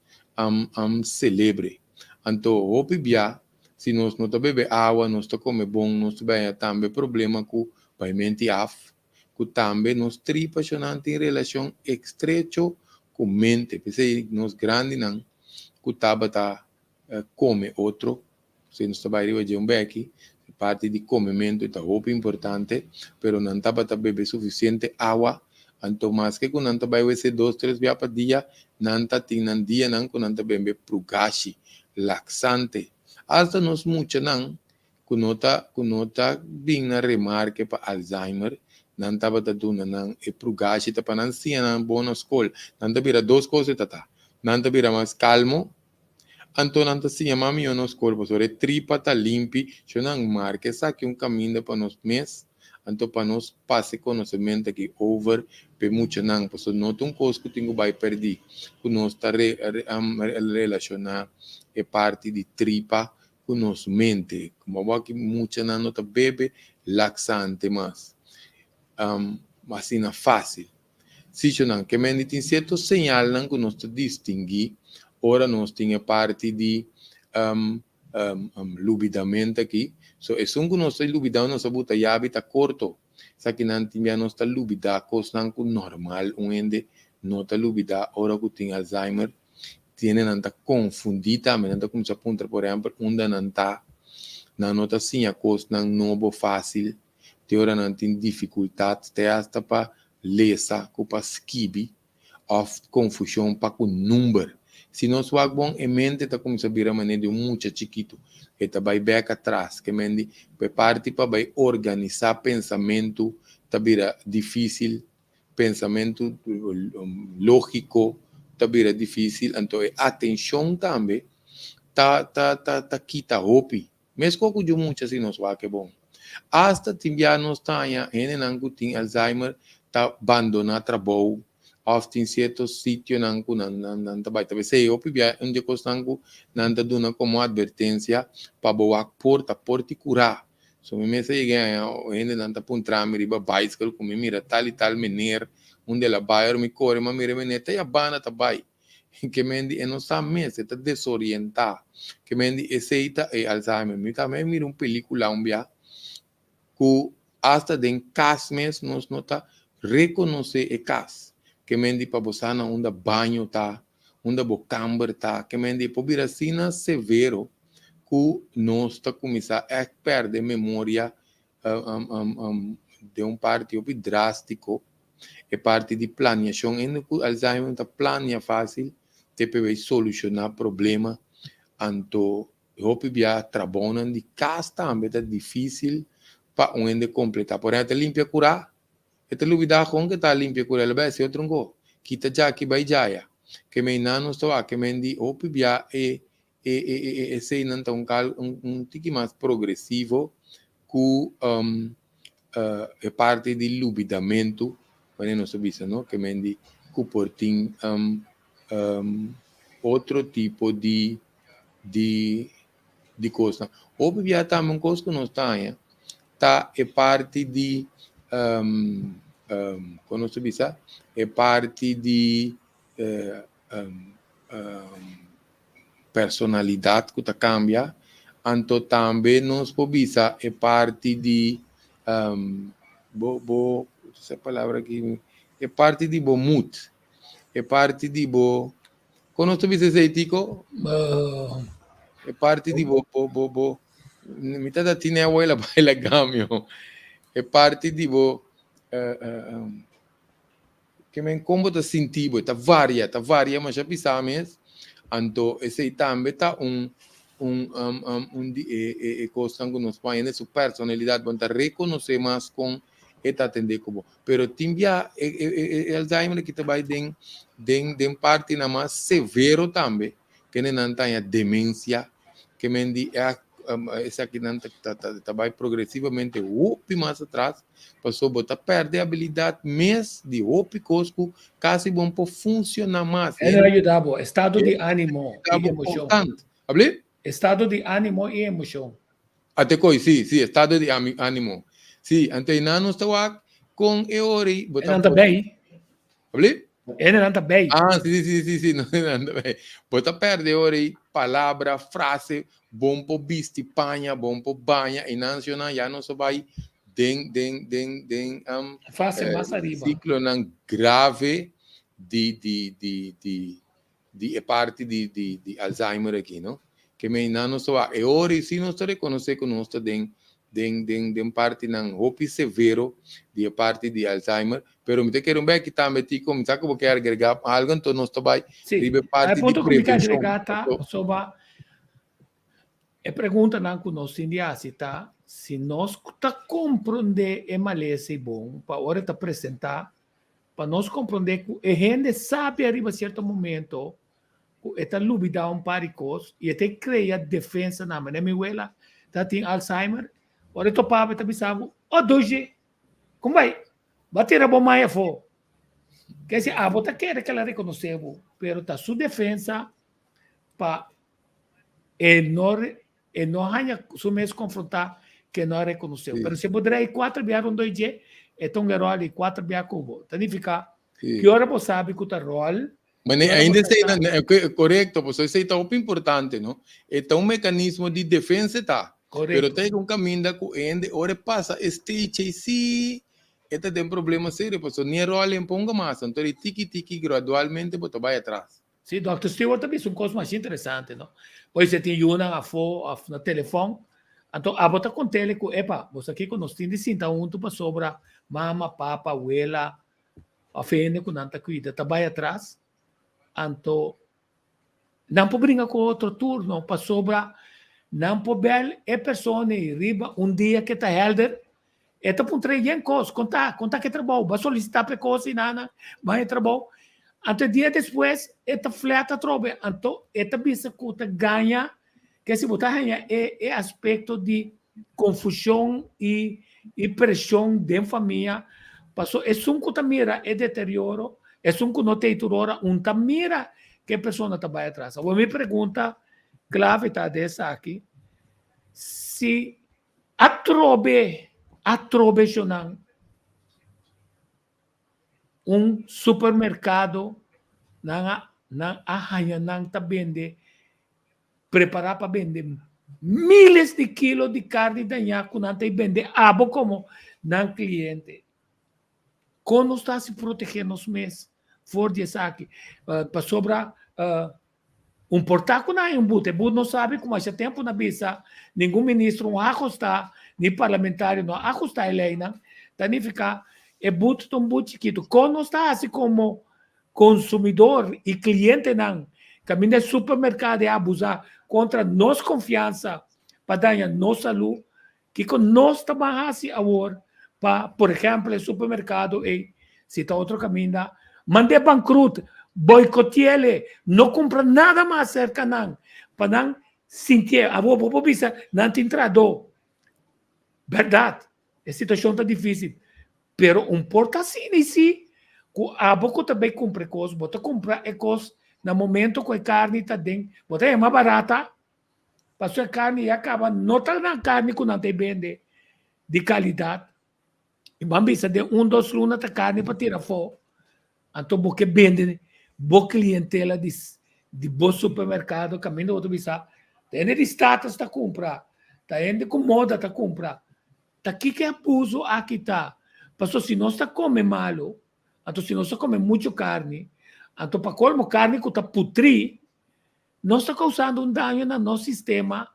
selebre. Anto hopi bia si nos no ta bebe awa, nos ta kome bon, nos ta bai haña tambe problema ku baimenti af, ku tambe nos tripashonnan tin relashon estrecho ku mente. P'esei nos grandinan ku tabata kome otro Si nos ta bai riba dje un beki, e parti di komementu ta hopi importante, pero nan tabata bebe sufisiente awa, anto maske ku nan ta bai wc dos tres bia pa dia, nan ta tin nan dianan ku nan ta bebe prugashi, laksante. Asta nos muchanan ku no ta ku no ta bin na remarke pa Alzheimer, nan tabata duna nan e prugashi ta pa nan siña nan bon na skol. Nan ta bira dos kos e ta ta, nan ta bira mas kalmo Anto nan ta siña mas mihó nos kor pasobra e tripa ta limpi, sho nan marka esaki un kaminda pa nos mes, anto pa nos pasa e konosementu aki over pa e muchanan, pasobra no ta un kos ku tin ku bai pèrdí, ku nos ta relashoná e parti di tripa ku nos mente. Komo awor aki muchanan no ta bebe laksante mas asina fásil. Sichonan, ke men di tin sierto señalnan ku nos ta distinguí ora nos tin e parti di lubidamentu aki. So esun ku nos ta lubidá nos a buta yabi ta korto. Esakinan tin bia nos ta lubidá kosnan ku normal un hende no ta lubidá ora ku tin Alzheimer. Tin hendenan ta konfundí tambe, nan ta kuminsá puntra por ehèmpel unda nan ta, nan no ta siña kosnan nobo fásil. Te ora nan tin difikultat te asta pa lesa ku pa skibi òf konfushon pa ku number. Si nos wak bon e mente ta kuminsá bira manera di un mucha chikitu. E ta bai bèk atras. Ke men di pa e parti pa bai organisá pensamentu ta bira difísil, pensamentu lógiko ta bira difísil, anto e atenshon tambe ta ta ta ta kita hopi. Meskos ku dje mucha si nos wak e bon. Asta tin bia nos ta haña hendenan ku tin Alzheimer ta bandoná trabou òf tin sierto sitionan ku nan nan nan ta bai. Ta p'esei hopi bia un di e kosnan ku nan ta duna komo atvertensia pa bo wak porta, porta i kurá. So mi mes a yega haña hendenan ta puntra mi riba baiskel ku mi mira tal i tal meneer unda el a bai. Ora mi kore mi a mira e meneer ta yabana ta bai. Ke men di e no sa mes, e ta desorientá. Ke men di esei ta e Alzheimer. Mi tambe a mira un pelikula un bia ku asta den kas mes nos no ta rekonosé e kas. Ke men di pa bo sa na unda baño ta, unda bo kamber ta. Ke men di e por bira asina severo ku nos ta kuminsá ègt pèrdè memoria den un parti hopi drástiko. E parti di planiashon, hende ku Alzheimer ta plania fásil te pa e bai solushoná problema. Anto hopi bia trabounan di kas tambe ta difísil pa un hende kompletá. Por ehèmpel, ta limpia kurá, e ta lubidá kon ke ta limpia kurá, el a bai hasi otro nko, kita djaki bai djaya. Ke men nan nos ta wak, ke men di hopi bia e e e e eseinan ta un kal un un tiki mas progresivo ku e parti di lubidamentu, wanneer nos ta bisa no, ke men di ku por tin otro tipo di di di kosnan. Hopi bia tambe un kos ku nos ta haña ta e parti di kon nos ta bisa e parti di personalidat ku ta kambia, anto tambe nos por bisa e parti di bo bo e palabra aki e parti di bo mood, e parti di bo kon nos ta bisa esei Tico? E parti di bo bo bo bo mi ta tine abuela baila gambio e parti di bo Ke men kon bo ta sinti bo? E ta varia, ta varia masha pisá mes. Anto esei tambe ta un un un di e e e kosnan ku nos por haña den su personalidat. Bo no ta rekonosé mas kon e ta atendé ku bo. Pero tin bia e e e e Alzheimer aki ta bai den den den partinan mas severo tambe. Kende nan ta haña demensia, ke men di e esakinan ta ta ta bai progresivamente hopi mas atras, pasobra bo ta pèrdè abilidat mes di hopi kos ku kasi bo no por funshoná mas. E no a yuda bo, estado di ánimo i emoshon. Abli? Estado di ánimo i emoshon. Ate koi, si, si, estado di ánimo. Si, anto einan nos ta wak kon e ora ei bo ta. E nan ta bei. Abli? E nan ta bei. Ah, si, si, si, si, no, nan ta bei. Bo ta perde ora ei palabra, frase, bon por bisti paña, bon por baña, einan si ya nos a bai den, den, den, den Fase mas ariba. Siklonan grave di, di, di, di, di e parti di, di, di Alzheimer aki, no? Ke men nan nos ta wak. E ora ei si nos ta rekonosé ku nos ta den, den, den, den partinan hopi severo di e parti di Alzheimer. Pero mi ta kere un beki tambe, Tico, mi sa ku bo ke agregá algu, anto nos ta bai riba e parti di prevenshon. E punto ku mi ke agregá ta, pasobra e preguntanan ku nos tin di hasi ta, si nos ta komprondé e malesa ei bon, pa ora e ta presentá, pa nos komprondé ku e hende sabi ariba sierto momento ku e ta lubidá un par di kos i e ta krea defensa na manera mi wela ta tin Alzheimer, ora e topa bo e ta bisa bo, Oh Doshi, kon bai? Bo a tira bo mai afó. Ke si abo ta kere ku el a rekonosé bo, pero ta su defensa pa e no E no haña su mes konfrontá ku e no a rekonosé. Pero si bo drei kuater bia rondó i dje, e ta un eròl di kuater bia ku bo. Ta nifiká ki ora bo sabi ku ta ròl. Mane ainda esei ta korekto, pasobra esei ta hopi importante, no? E ta un mekanismo di defensa e ta. Pero ta un kaminda ku e hende ora e pasa e stage ei si e ta den problema serio, pasobra ni e ròl e ponga mas. Anto di tiki tiki gradualmente bo ta bai atras. Sí, Dòkter Stewart ta bisa un kos masha interesante, no? Bo dice tin yunan afó òf na telefòn, anto abo ta kont'el ku, epa, bo sa kiko nos tin di sinta huntu pasobra mama, papa, wela òf hende ku nan ta kuida ta bai atras, anto nan por bringa ku otro turno pasobra nan por bèl e persona ei riba un dia ke ta hèlder. E ta puntra yen kos, konta, konta ke trabou, ba solisitá pa e kos i nana, ba haña trabou. Anto e dia despues e ta flat atrobe, anto e ta bisa ku ta gaña, ke si bo ta haña e e aspekto di konfushon i i preshon den famia, paso esun ku ta mira e deterioro, esun ku no ta ei tur ora, un ta mira ke e persona ta bai atras. Awor mi pregunta klave ta de esaki, si Atrobe, atrobe shonnan, un supermerkado nan a nan a haña nan ta bende, prepará pa bende miles di kilo di karni dañá ku nan ta bende abo komo nan kliente. Kon nos ta hasi protegé nos mes for di esaki? Pasobra Un por ta ku nan e un but, e but no sabi ku masha tempu na bisa ningun ministro no a ahusta, ni parlamentario no a ahusta e leinan, ta nifiká e but ta un but chikitu. Kon nos ta hasi komo konsumidor i klientenan kaminda e supermerkado e abusá kontra nos konfiansa pa daña nos salú? Kiko nos ta ban hasi awor pa, por ehèmpel, e supermerkado ei, si ta otro kaminda, mand'é bankrut, boikoti'el, no kumpra nada mas serka nan, pa nan sintié. Awor bo por bisa, nan tin trahadó. Bèrdat, e situashon ta difísil, pero un por ta asina i si ku abo ku ta bai kumpra e kos, bo ta kumpra e kos na momento ku e karni ta den, bo ta yama barata, Pasobra e karni ya kaba no ta nan karni ku nan ta e bende di kalidat. I bo a bisa den un dos luna ta karni pa tira afó. Anto bo ke bende bo klientela di di bo supermerkado kaminda bo ta bisa ta hende di status ta kumpra, ta hende ku moda ta kumpra. Ta kiko e abuso aki ta? Pasobra si nos ta kome malu, anto si nos ta kome muchu karni, anto pa kolmo karni ku ta putrí, Nos ta causando un daño na nos sistema,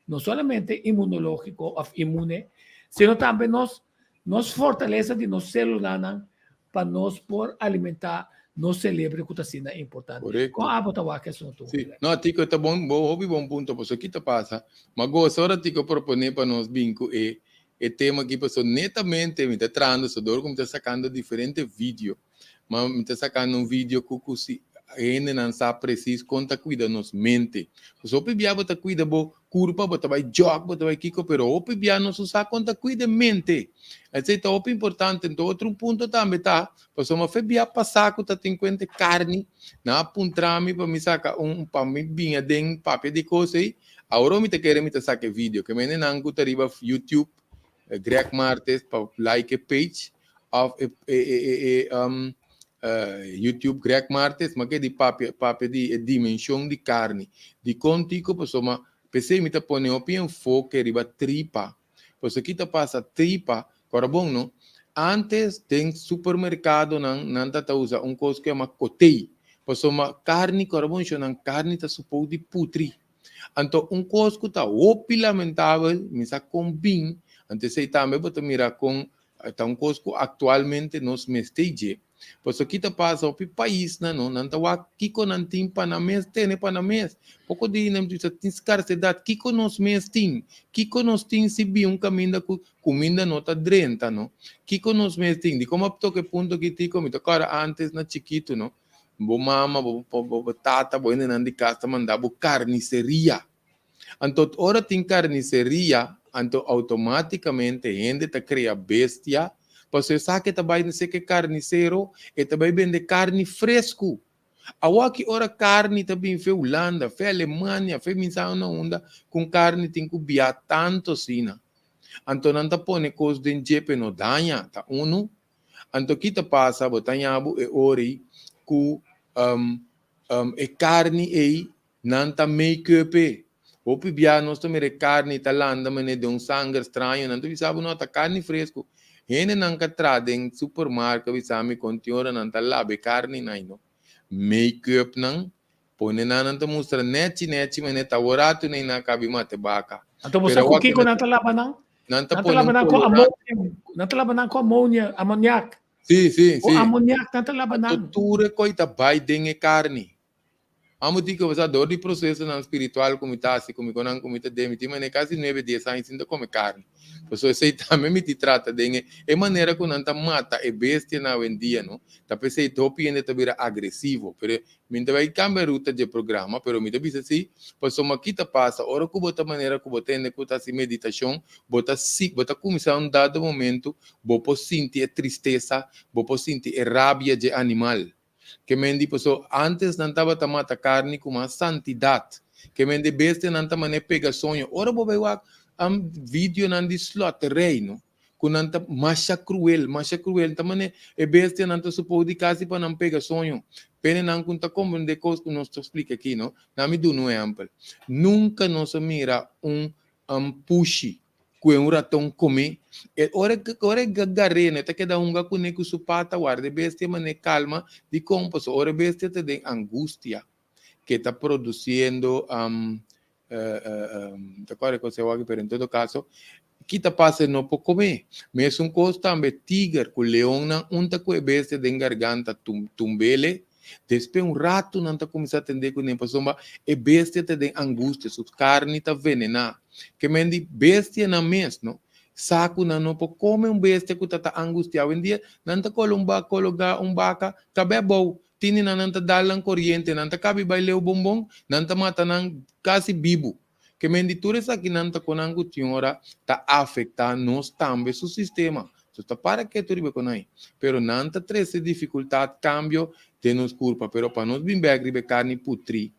no solamente inmunológico of inmune, sino tambe nos nos fortaleza di nos celulanan pa nos por alimenta nos cerebro cu ta asina importante. Correcto. Con abo ta wak e asunto? Sí. No, Tico, ta bon, bo hopi bon punto, pasobra ki ta pasa? Ma gosa ora Tico propone pa nos bin cu e e tema aki, pasobra netamente mi ta trahando so dor cu mi ta sacando diferente video. Ma mi ta sacando un video cu cu si hendenan sa precies con ta cuida nos mente. Pasobra hopi bia bo ta cuida bo curpa, bo ta bay jog, bo ta bay kico, pero hopi bia nos no sa con ta cuida e mente. Esey ta hopi importante. Enton otro un punto tambe ta, pasobra fe bia pasa cu ta tin cuenta e carni, nan a puntra mi pa mi saca un, pa mi bin aden papia di cos ey. Awor mi ta kere mi ta saca e video. Ke mendenan cu ta riba YouTube, Greg Martes pa like e page of e e e e um, uh, YouTube Greg Martes, ma ke di papia papia di e dimension di carne. Di contico pasobra p'esei mi ta pone hopi enfoke riba tripa. Pasobra ki ta pasa tripa, kora bon no, antes den supermercadonan nan ta ta usa un kos ku yama kotei. Pasobra carni kora bon sho nan carni ta supou di putri. Anto un kos ku ta hopi lamentabel, mi sa kon bin, anto esei tambe bo ta mira kon ta un kos ku aktualmente nos mester dje. Pasobra ki ta pasa hopi paisnan no, nan ta wak kiko nan tin pa nan mes tene pa nan mes. Poko di nan bisa tin skarsedat, kiko nos mes tin? Kiko nos tin si bin un kaminda ku kuminda no ta drenta no? Kiko nos mes tin? Dikon bo a toka e punto aki Tico? Mi ta kòrda antes na chikitu no, Bo mama, bo bo tata, bo hendenan di kas ta manda bo karniseria. Anto ora tin karniseria, anto outomátikamente hende ta krea bestia, pasobra esaki ta bai seke karnisero, e ta bai bende karni fresku. Awor ki ora karni ta bin fe Hulanda, fe Alemania, fe min sa na unda ku un karni tin ku bia tantu asina. Anto nan ta pone kos den dje pa e no daña, ta unu. Anto ki ta pasa? Bo ta haña bo e ora ei ku e karni ei nan ta make-up e. Hopi bia nos ta mira e karni ta landa manera den un sanger straño. Nan ta bisa bo no, ta karni fresku. Hendenan ka traha den supermarka bisa mi kon tin ora nan ta laba e karninan ei no. Make-up nan pone nan, nan ta mustra nechi nechi manera ta woratu nei nan a kabi mata e baka. Anto bo sa Pero ku awor kiko nan ta laba nan? Nan ta Nan ta pone laba un nan ku colorante. ammonia, nan ta laba nan ku ammonia, amoniak. Sí, sí, Ku sí. amoniak nan ta laba Anto nan. tur e koi ta bai den e karni. Amo di ku sa dor di prosesonan spiritual ku mi ta hasi ku mi konan ku mi ta den mi tin manera kasi nuebe dies aña sin ta kome karni. Pasobra esei tambe mi tin trata den e e manera ku nan ta mata e bestianan awendia no ta p'esei hopi hende ta bira agresivo. Pero mi ta bai kambia ruta dje programa pero mi ta bisa si pasobra ki ta pasa ora ku bo ta manera ku bo tende ku ta hasi meditashon bo ta si bo ta kuminsá un dado momento bo por sinti e tristesa bo por sinti e rabia dje animal. Ke men di paso antes nan tabata mata karni ku mas santidat. Ke men di bestianan ta manera pega soño. Ora bo bai wak videonan di slòterei no, ku nan ta masha kruel, masha kruel. Ta manera e bestianan ta supou di kasi pa nan pega soño. Pene nan ku ta komprende kos ku nos ta splika aki no. Na mi duna un ehèmpel. Nunka nos a mira un pushi ku e un raton kome, e ora ora e gar'é no e ta keda hunga kuné ku su pata warda e bestia manera e kalma dikon pasobra ora e bestia ta den angustia ke ta produsiendo ta kòrda kos e wak pero en todo kaso ki ta pasa e no por kome mesun kos tambe tiger ku leonnan un ta ku e bestia den garganta tumb'ele Despues un ratu nan ta kuminsá tendé kuné pasobra e bestia ta den angustia, su karni ta venená. Ke men di bestianan mes, no? Sa ku nan no por kome un bestia ku ta ta angustiá. Awendia nan ta kolo un ba kologá un baka kab'é abou, tini nan nan ta dal nan koriente, nan ta kabi bai leu bonbon, nan ta mata nan kasi bibu. Ke men di tur esakinan ta konan ku tin ora ta afektá nos tambe su sistema. So ta para ketu riba e konai. Pero nan ta trese difikultat, kambio den nos kurpa. Pero pa nos bin bek riba e karni putrí,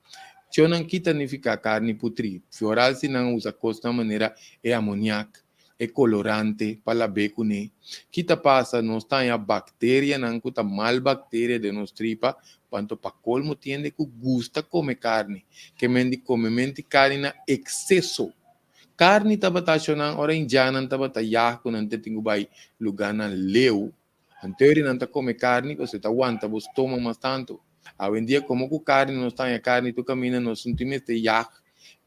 txeu nan kita nifiká karni putrí. Foral si nan usa kosnan manera e amoniak, e kolorante pa lab'é kuné. Ki ta pasa? Nos ta haña bakterianan ku ta mal bakteria den nos tripa, panto pa kolmo tin hende ku gusta kome karni. Ke men di komementi karni na ekseso. Karni tabata ashonan ora indiannan tabata yag ku nan ta tin ku bai lugánan leu. Anterior nan ta kome karni pasobra ta wanta bo stoma mas tantu. Awendia komo ku karni nos ta haña karni tur kaminda nos no tin mester yag.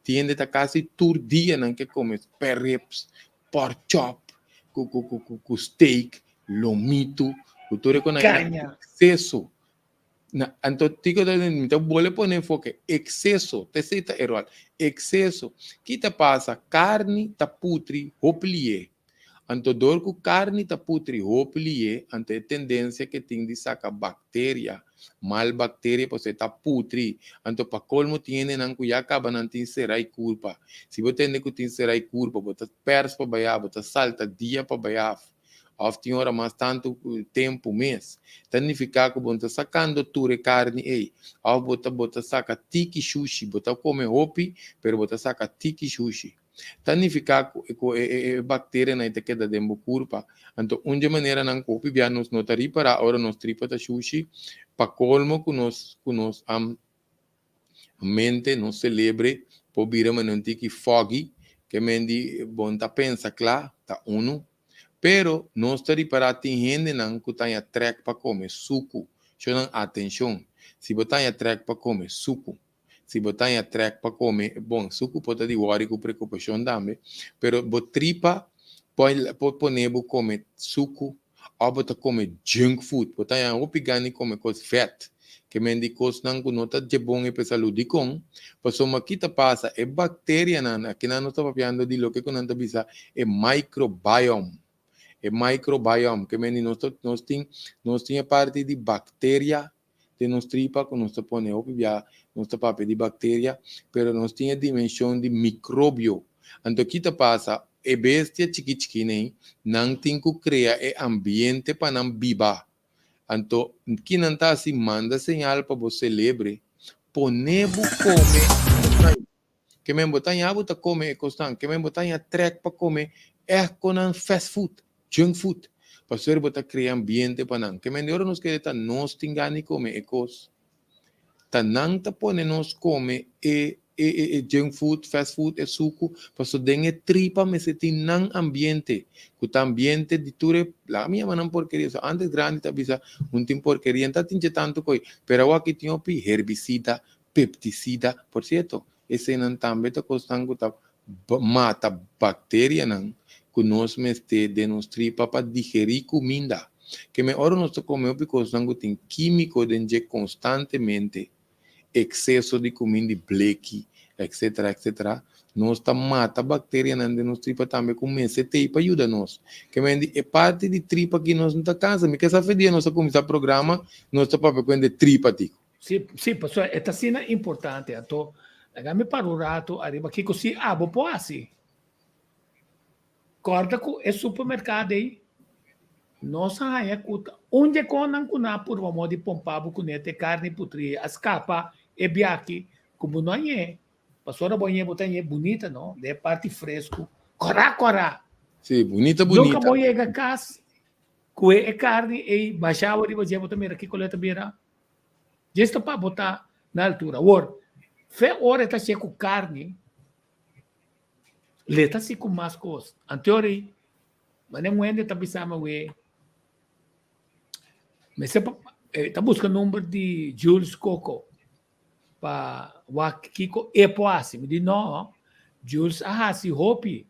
Tin hende ta kasi tur dia nan ke kome spare ribs, pork chop ku ku ku ku steak, lomitu ku tur e konan Kaña. ekseso. Na, anto tiko ta mi ta bole pone enfoke ekseso, ta esei ta e ròl, ekseso. Ki ta pasa? Karni ta putri hopi lié. Anto dor ku karni ta putri hopi lié, anto e tendensia ke tin di saka bakteria, mal bakteria pasobra e ta putri. Anto pa kolmo tin hendenan ku ya kaba nan tin serai kurpa. Si bo tende ku tin serai kurpa, bo ta pèrs pa bai af, bo ta salta dia pa bai af. Òf tin ora mas tantu tempu mes. Ta nifiká ku bo no ta sakando tur e karni ei. Òf bo ta bo ta saka tiki shushi. Bo ta kome hopi, pero bo ta saka tiki shushi. Ta nifiká ku ku e e bakterianan ei ta keda den bo kurpa. Anto un dje maneranan ku hopi bia nos no ta ripará ora nos tripa ta shushi, pa kolmo ku nos ku nos mente, nos selebre por bira manera un tiki foggy, ke men di bo no ta pensa kla, ta unu. Pero nos ta ripará tin hendenan ku ta haña trèk pa kome suku. Shownan atenshon, si bo ta haña trèk pa kome suku, si bo ta haña trèk pa kome, bon, suku por ta di wòri ku preokupashon tambe, pero bo tripa por pone bo kome suku òf bo ta kome junk food, bo ta haña hopi gana di kome kos vèt, ke men di kosnan ku no ta dje bon e pa e salú. Dikon? Pasobra ki ta pasa, e bakterianan, akinan nos ta papiando di loke ku nan ta bisa e microbiome, e microbiome, ke men di nos ta nos tin nos tin e parti di bakteria den nos tripa ku nos ta pone hopi bia nos ta papia di bakteria, pero nos tin e dimenshon di mikrobio. Anto ki ta pasa? E bestia chiki chiki nei, nan tin ku krea e ambiente pa nan biba. Anto ki nan ta hasi? Manda señal pa bo selebre, pone bo kome kosnan. Ke men bo ta haña bo ta kome e kosnan, ke men bo ta haña trèk pa kome ègt konan fast food, junk food. Pasobra bo ta krea ambiente pa nan. Ke men di ora nos kere ta nos tin gana di kome e kos. Ta nan ta pone nos kome e e e junk food, fast food, e suku, pasobra den e tripa mester tin nan ambiente, ku ta ambiente di tur e, laga mi yama nan porkeria, so antes grandi ta bisa un tin porkeria, no ta tin dje tantu ko'i, pero awor aki tin hopi herbisida, peptisida, por sierto, eseinan tambe ta kosnan ku ta mata bakterianan ku nos mester den nos tripa pa digerí kuminda. Ke men ora nos ta kome hopi kosnan ku tin kímiko den dje konstantemente. ekseso di kuminda di bleki, etcetera, etcetera, nos ta mata bakterianan den nos tripa tambe ku mester t'ei pa yuda nos. Ke men di e parti di tripa aki nos no ta kansa. Mi ke sa fe dia nos a kuminsá programa, nos ta papia ku hende tripa tiko. Sí, sí, pasobra e ta asina importante. Anto, laga mi para un rato ariba kiko si abo por hasi. Kòrda ku e supermerkado ei, nos a haña ku ta un dje konnan ku nan a purba moda di pompa bo kuné te karni putrí a skapa e biachi ku bo no a ñe. Pasobra bo a ñe bo ta ñe bunita no, den e parti fresku, kòrá kòrá. Sí, bunita bunita. Nunka bo yega kas ku e karni ei basha awa riba dje bo ta mira kiko lo e ta bira. Djes ta pa bo ta na altura. Awor, fe ora e ta hacié ku karni. Le ta si ku mas kos. Anteori, manera un hende ta bisa mi awe, mester pa, e ta buska number di Jules Coco pa wak kiko e por hasi. Mi di no, Jules a hasi hopi.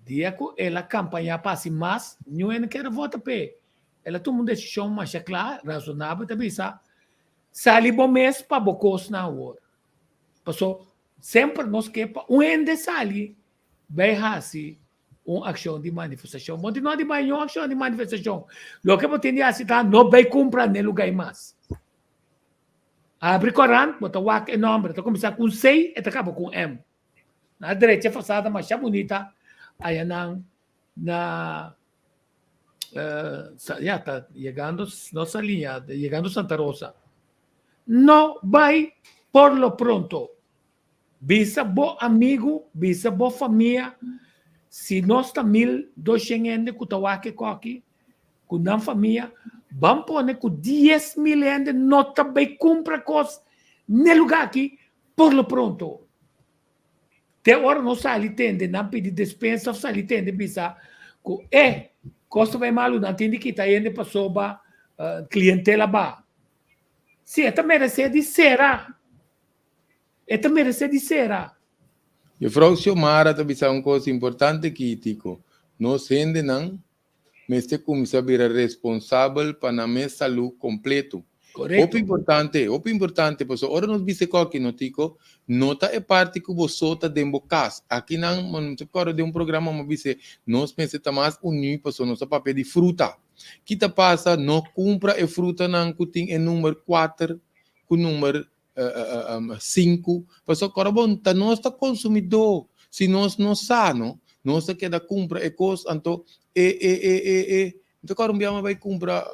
Dia ku el a kampañá pa hasi mas, niun hende kere vota p'e. El a tuma un desishon masha kla, rasonabel, ta bisa, sali bo mes pa bo kosnan awor. Paso Semper nos ke pa un hende sali bai hasi un akshon di manifestashon. Bo no di bai niun akshon di manifestashon. Loke bo tin di hasi ta no bai kumpra n'e lugá mas. Abri korant, bo ta wak e nòmber, ta kuminsá ku un C, e ta kaba ku un M. Na drecha e fasada masha bunita, ayanan na ya ta yegando no Saliña, yegando Santa Rosa. No bai por lo pronto. Bisa bo amigu, bisa bo famia, si nos ta 1200 hende ku ta wak e koki, ku nan famia, ban pone ku 10,000 hende no ta bai kumpra kos n'e lugá aki por lo pronto. Te ora nos sali tende nan pidi despensa of sali tende bisa ku e kos ta bai malu nan tin di kita hende pasobra klientela ba. Si e ta meresé di sera. E ta meresé di sera. Juffrouw Xiomara ta bisa un kos importante aki, Tico. Nos hendenan mester kuminsá bira responsabel pa nan mes salú kompleto. Korekto. Hopi importante, hopi importante, pasobra ora nos bisa esaki no Tico, no ta e parti ku bo so ta den bo kas. Akinan, mi ta kòrda den un programa mi a bisa, nos mester ta mas uní pasobra nos ta papia di fruta. Ki ta pasa? No kumpra e frutanan ku tin e number kuater ku number 5, pasobra kòrda bon, ta nos ta konsumidó, si nos no sa no, nos ta keda kumpra e kos, anto e e e e e mi ta kòrda un bia mi a bai kumpra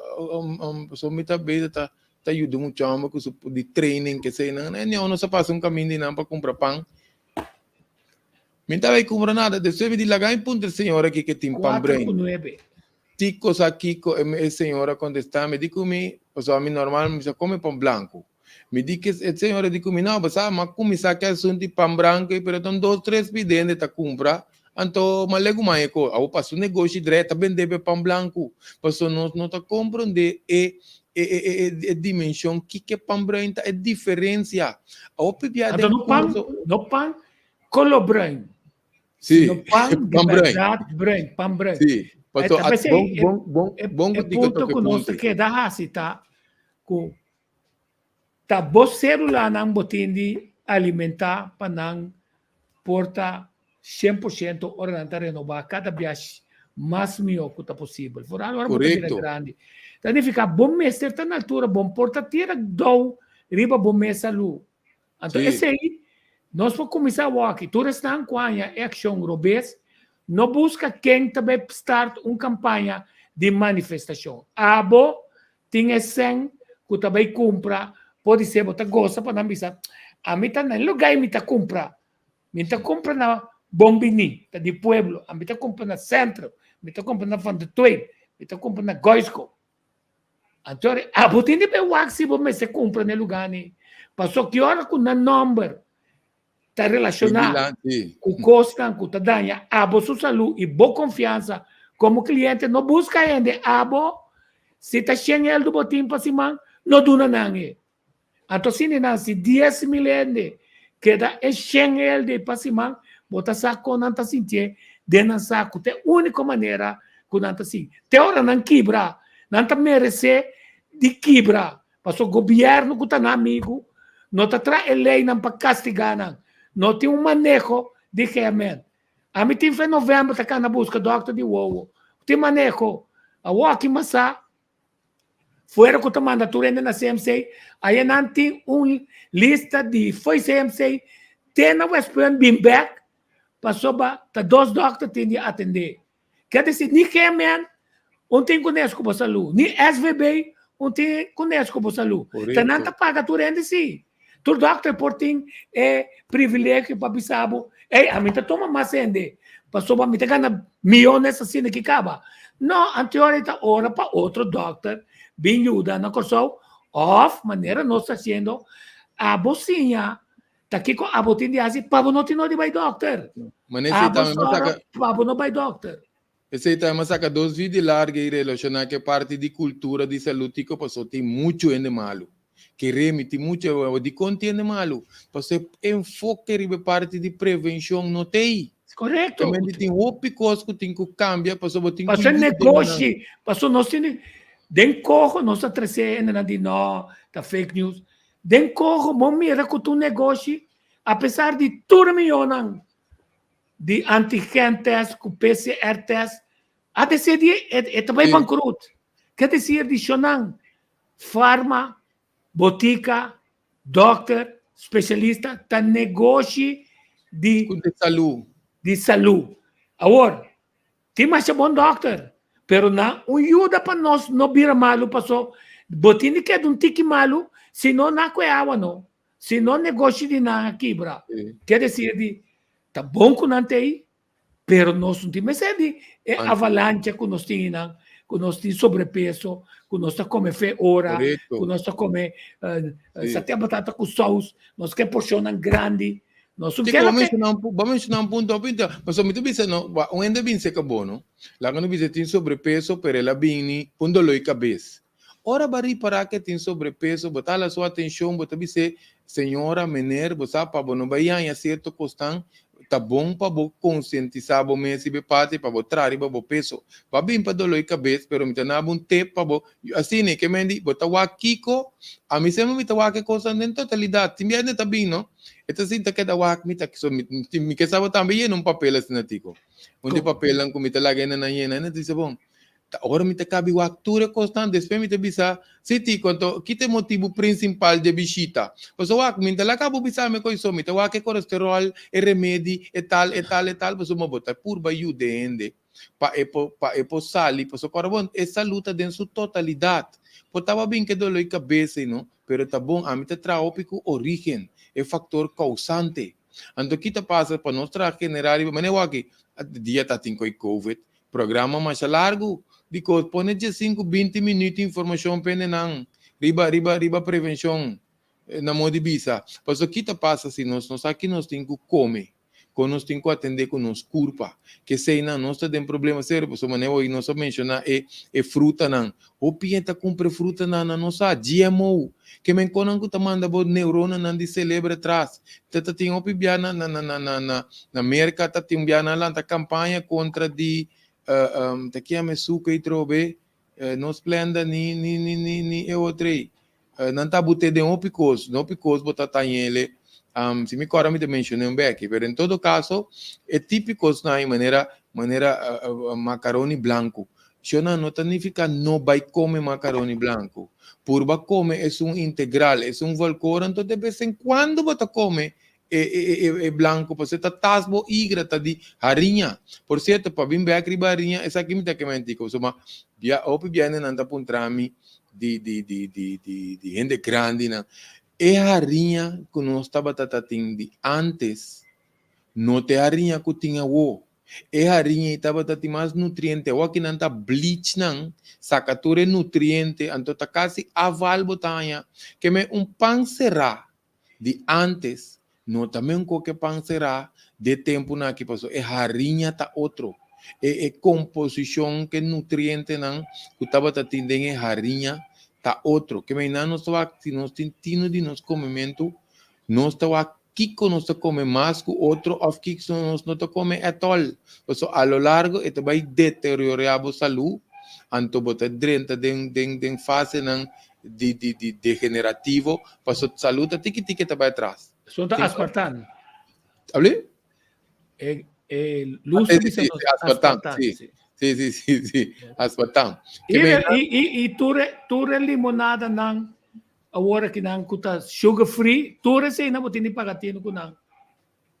pasobra mi ta beza ta ta yuda un mucha hòmber ku su di training keseinan, anyhow nos a pasa un kaminda einan pa kumpra pan, mi ta bai kumpra nada, despues mi di laga mi puntra e señora aki ke tin pan Kuater bruin. ku nuebe. Tico sa kico e señora contesta mi di cu mi, pasobra mi normal mi sa come pan blanco. Mi di cu e señora di cu mi, no, bo sa, m'a cuminsa cu e asunto di pan branco ei, pero ta un dos tres pidende ta cumpra, anto m'a legu mas e cos. Awor pa su negoshi dret ta bende pe pan blanco, pasobra nos no ta comprende e e e e dimension kico e pan bruin ta, e diferencia. Awor pibia Anto den no pan, curso. no pan color bruin. Sí, No pan de pan bruin. verdad bruin, pan bruin. Sí, paso Ta a pensei, bon e, bon bon e, bon e ku tiko punto toke ku nos ta punto. keda hasi ta ku ta bo sélulanan bo tin di alimentá pa nan por ta 100% ora nan ta renobá kada biash mas mihó ku ta posibel. Foral ora bo ta bira Korekto. grandi. Ta nifiká bo mester ta na altura, bo por ta tira dou riba bo mes salú. Anto Sí. esei nos por kuminsá awor-aki. Tur esnan ku haña e akshon robes, no buska ken ta bai start un kampaña di manifestashon. Abo tin e sèn ku ta bai kumpra, podisé bo ta gosa pa nan bisa, Ami ta na e lugá ei mi ta kumpra. Mi ta kumpra na Bon Biní, ta di pueblo. Ami ta kumpra na Sentro, mi ta kumpra na Van der Tuin, mi ta kumpra na Goisco. Anto abo tin di bai wak si bo mester kumpra na e lugá ni. Paso ki ora ku nan nòmber ta relashoná ku kosnan ku ta daña abo su salú i bo konfiansa komo kliente, no buska hende abo si ta shen eldu bo tin pa siman, no duna nan e. Anto asina nan si 10,000 hende keda e shen hende pa siman, bo ta sa kon nan ta sintié den nan saku. Ta e úniko manera ku nan ta sigui. Te ora nan kibra, nan ta meresé di kibra. Pasobra gobièrnu ku ta nan amigu No ta traha e leinan pa kastigá nan. No tin un maneho di GMN. Ami tin fe novèmber ta kana buska dòkter di wowo. Tin maneho. Awor aki masá fuera ku ta manda tur hende na CMC, aya nan tin un lista di fo'i CMC te na Westpunt bin bèk pasobra ta dos dòkter tin di atendé. Ker disi ni GMN un tin kunes ku bo salú, ni SVB un tin kunes ku bo salú. Ta nan ta paga tur hende si. Tur dòkter por tin e privilegio pa bisa bo, ey, ami ta tuma mas hende pasobra mi ta gana miyones asina ki kaba. No, anteora e ta ora pa otro dòkter bin yuda na Kòrsou òf manera nos ta hasiendo, abo siña Ta kiko abo tin di hasi pa bo no tin no di bai dokter? Mane esei Abo tambe mi sòru saka pa bo no bai dokter. Esei tambe mi saka dos video largu ei relashoná ku e parti di kultura di salú tiko paso tin muchu hende malu. Kere mi tin muchu hende dikon tin hende malu? Paso e enfoke riba e parti di prevenshon no ta ei. Korekto. Realmente tin hopi kos ku tin ku kambia paso bo tin ku Paso e yuda nan. negoshi, paso nos tin den koho nos ta trese hendenan di no ta fake news. Den koho bo mira ku ta un negoshi apesar di tur mionnan di antigen test ku PCR test a desidi e ta bai bankrut. Ke desir di shonan farma, botika, dokter, spesialista ta negoshi di Ku di salu. Di salu. Awor Tin masha bon dokter, pero nan un yuda pa nos no bira malu paso bo tin di keda un tiki malu si no na ku e awa no, si no negoshi di nan a kibra. Ke desir di ta bon ku nan ta ei, pero nos no tin mester di e avalancha ku nos tin einan, ku nos tin sobrepeso, ku nos ta kome fe ora, ku nos ta kome satea batata ku sous, nos ke porshonnan grandi. Nos un Chico, ke bo loke. menciona un, bo menciona un punto hopi inter, pasobra mi ta bisa no, wa, un hende bin seca bo no, laga no bisa tin sobrepeso pero el a bini un dolor di cabes. Ora bo a ripara ke tin sobrepeso, bo ta hala su atencion, bo ta bis'é, señora, meneer, bo sa pa bo no bai haña cierto cosnan, ta bon pa bo concientisa bo mes riba e parti pa bo traha riba bo peso. Bo a bin pa dolor di cabes, pero mi ta na bo un tip pa bo, asina ke men di, bo ta wak kico, ami semper mi ta wak e cosnan den totalidad, tin biaha ta bin no, E ta sinta keda wak mi ta so mi mi ke saba tambe yena un papel asina tiko. Un di papelnan ku mi ta laga hende nan yena, hende ta bisa bon, ta ora mi ta kabi wak tur e kosnan despues mi ta bisa, si tiko anto ki ta e motibu prinsimpal dje bishita? Pasobra wak mi ta laga bo bisa mi koi so mi ta wak e kolesterol, e remedi, e tal, e tal, e tal pasobra bo ta purba yuda e hende pa e por pa e por sali pasobra kòrda bon e salu ta den su totalidat. Por taba bin ke dolor di kabes ei no, Pero ta bon, ami ta traha hopi ku orígen, e faktor kousante. Anto ki ta pasa pa nos traha general riba manera wak dia ta tin koi covid, programa masha largu di kos, pone diesinku binti minüt informashon pende nan riba riba riba prevenshon na modo di bisa. Pasobra ki ta pasa si nos no sa ki nos tin ku kome? Kon nos tin ku atendé ku nos kurpa? Keseinan nos ta den problema serio pasobra manera hoy nos a menshoná e e frutanan. Hopi hende ta kumpra e frutanan nan no sa, GMO. Ke men konan ku ta manda bo neuronanan di selebre atras. Ta ta tin hopi bia na na na na na na Merka ta tin bia nan lanta kampaña kontra di ta kiami e suka ei trobe? No Splenda ni ni ni ni ni e otro ei. Nan ta but'é den hopi kos, den hopi kos bo ta tañ'ele. Si mi kòrda mi ta menshoné un bèki, pero en todo kaso e típikosnan ei manera manera makaroni blanku. Shona no ta nifiká no bai kome makaroni blanku. Purba kome esun integral, esun volkoren, anto de bes en kuando bo ta kome e e e e blanco pasobra ta tas bo igra ta di hariña. Por cierto pa bin bek riba hariña esaki mi ta kema antico pasobra bia hopi biahe nan ta puntra mi di di di di di di hende grandinan e hariña cu nos tabata ta tin di antes no ta e hariña cu tin awo. E hariña ei tabata tin mas nutriente awo aki nan ta bleach nan saca tur e nutriente anto ta casi aval bo ta haña keme un pan cera di antes no ta men koke pan será de tempunan aki pasobra e hariña ta otro. E e komposishon ke nutrientenan ku tabata tin den e hariña ta otro. Ke meinan nos ta wak si nos tin tinu di nos komementu nos ta wak kiko nos ta kome mas ku otro òf kiko nos no ta kome at all. Pasobra a lo largo e ta bai deteriorá bo salú anto bo ta drenta den den den fasenan. di di di degenerativo, paso salud ta tiki tiki ta bai atras. Son ta aspartan. Abli? E e luz ta bisa nos aspartan. Si. Si, si, si, si. Aspartan. I i i i tur tur e limonada nan awor aki nan ku ta sugar free, tur esei nan bo tin di paga tinu ku nan.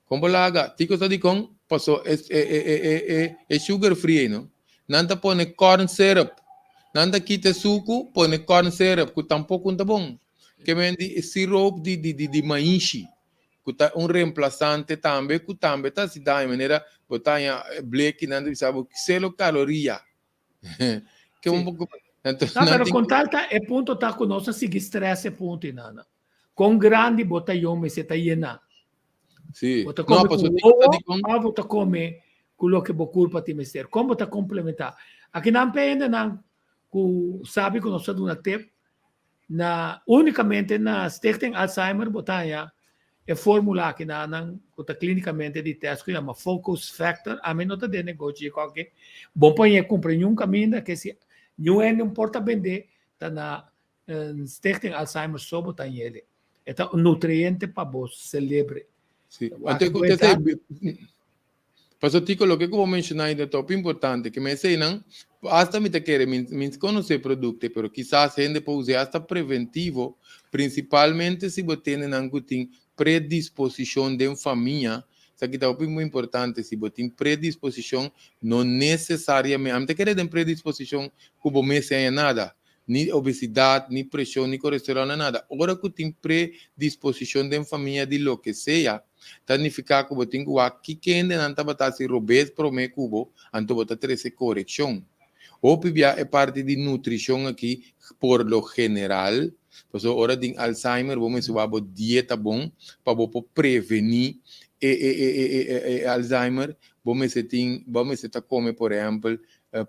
Kon bo laga? Tiko sa dikon? Paso e e e e e e sugar free ei no. Nan ta pone corn syrup. Nan ta kita e suku pone corn syrup ku tampoko no ta bon. Ke men di siroop di di di di maishi ku ta un remplasante tambe ku tambe ta hasi daño manera bo ta haña bleki nan ta bisa bo selo kaloria. Ke un poko No, pero kon tal ta e punto ta ku nos a sigui stress e punto inana. Kon grandi bo ta yong mester ta yena. Sí. Bo ta No, kome paso ku tin ku wowo dikon. of bo ta kome ku loke bo kurpa tin mester. Kon bo ta komplementá? Akinan pa hendenan ku sabi ku nos ta duna tip na únikamente na Stichting Alzheimer bo ta haña e fórmula akinanan ku ta klínikamente di tèst ku yama Focus Factor. Ami no ta den negoshi koke. Bon pa ñe kumpra ñun kaminda ke si ñun hende un por ta bendé ta na Stichting Alzheimer so bo ta yele. E ta un nutriente pa bo celebre. Sí. Anto ku te sei, paso Tico, loke ku bo menshoná ei ta hopi importante, ke men eseinan, asta mi ta kere, mi mi konosé produkto, pero kisas hende por us'é asta preventivo, prinsipalmente si bo tene nan ku tin predisposishon den famia, esaki ta hopi importante, si bo tin predisposishon, no nesesariamente, ami ta kere den predisposishon ku bo mes haña nada, ni obesidad, ni preshon, ni kolesterol, ni nada. Ora ku tin predisposishon den famia di loke sea, ta nifiká ku bo tin ku wak ki kendenan tabata hasi robes promé ku bo, anto bo ta trese korekshon. Hopi bia e parti di nutrishon aki por lo general, pasobra ora tin Alzheimer bo mester wak bo dieta bon pa bo por prevení e e e e e Alzheimer, bo mester tin bo mester ta kome por ehèmpel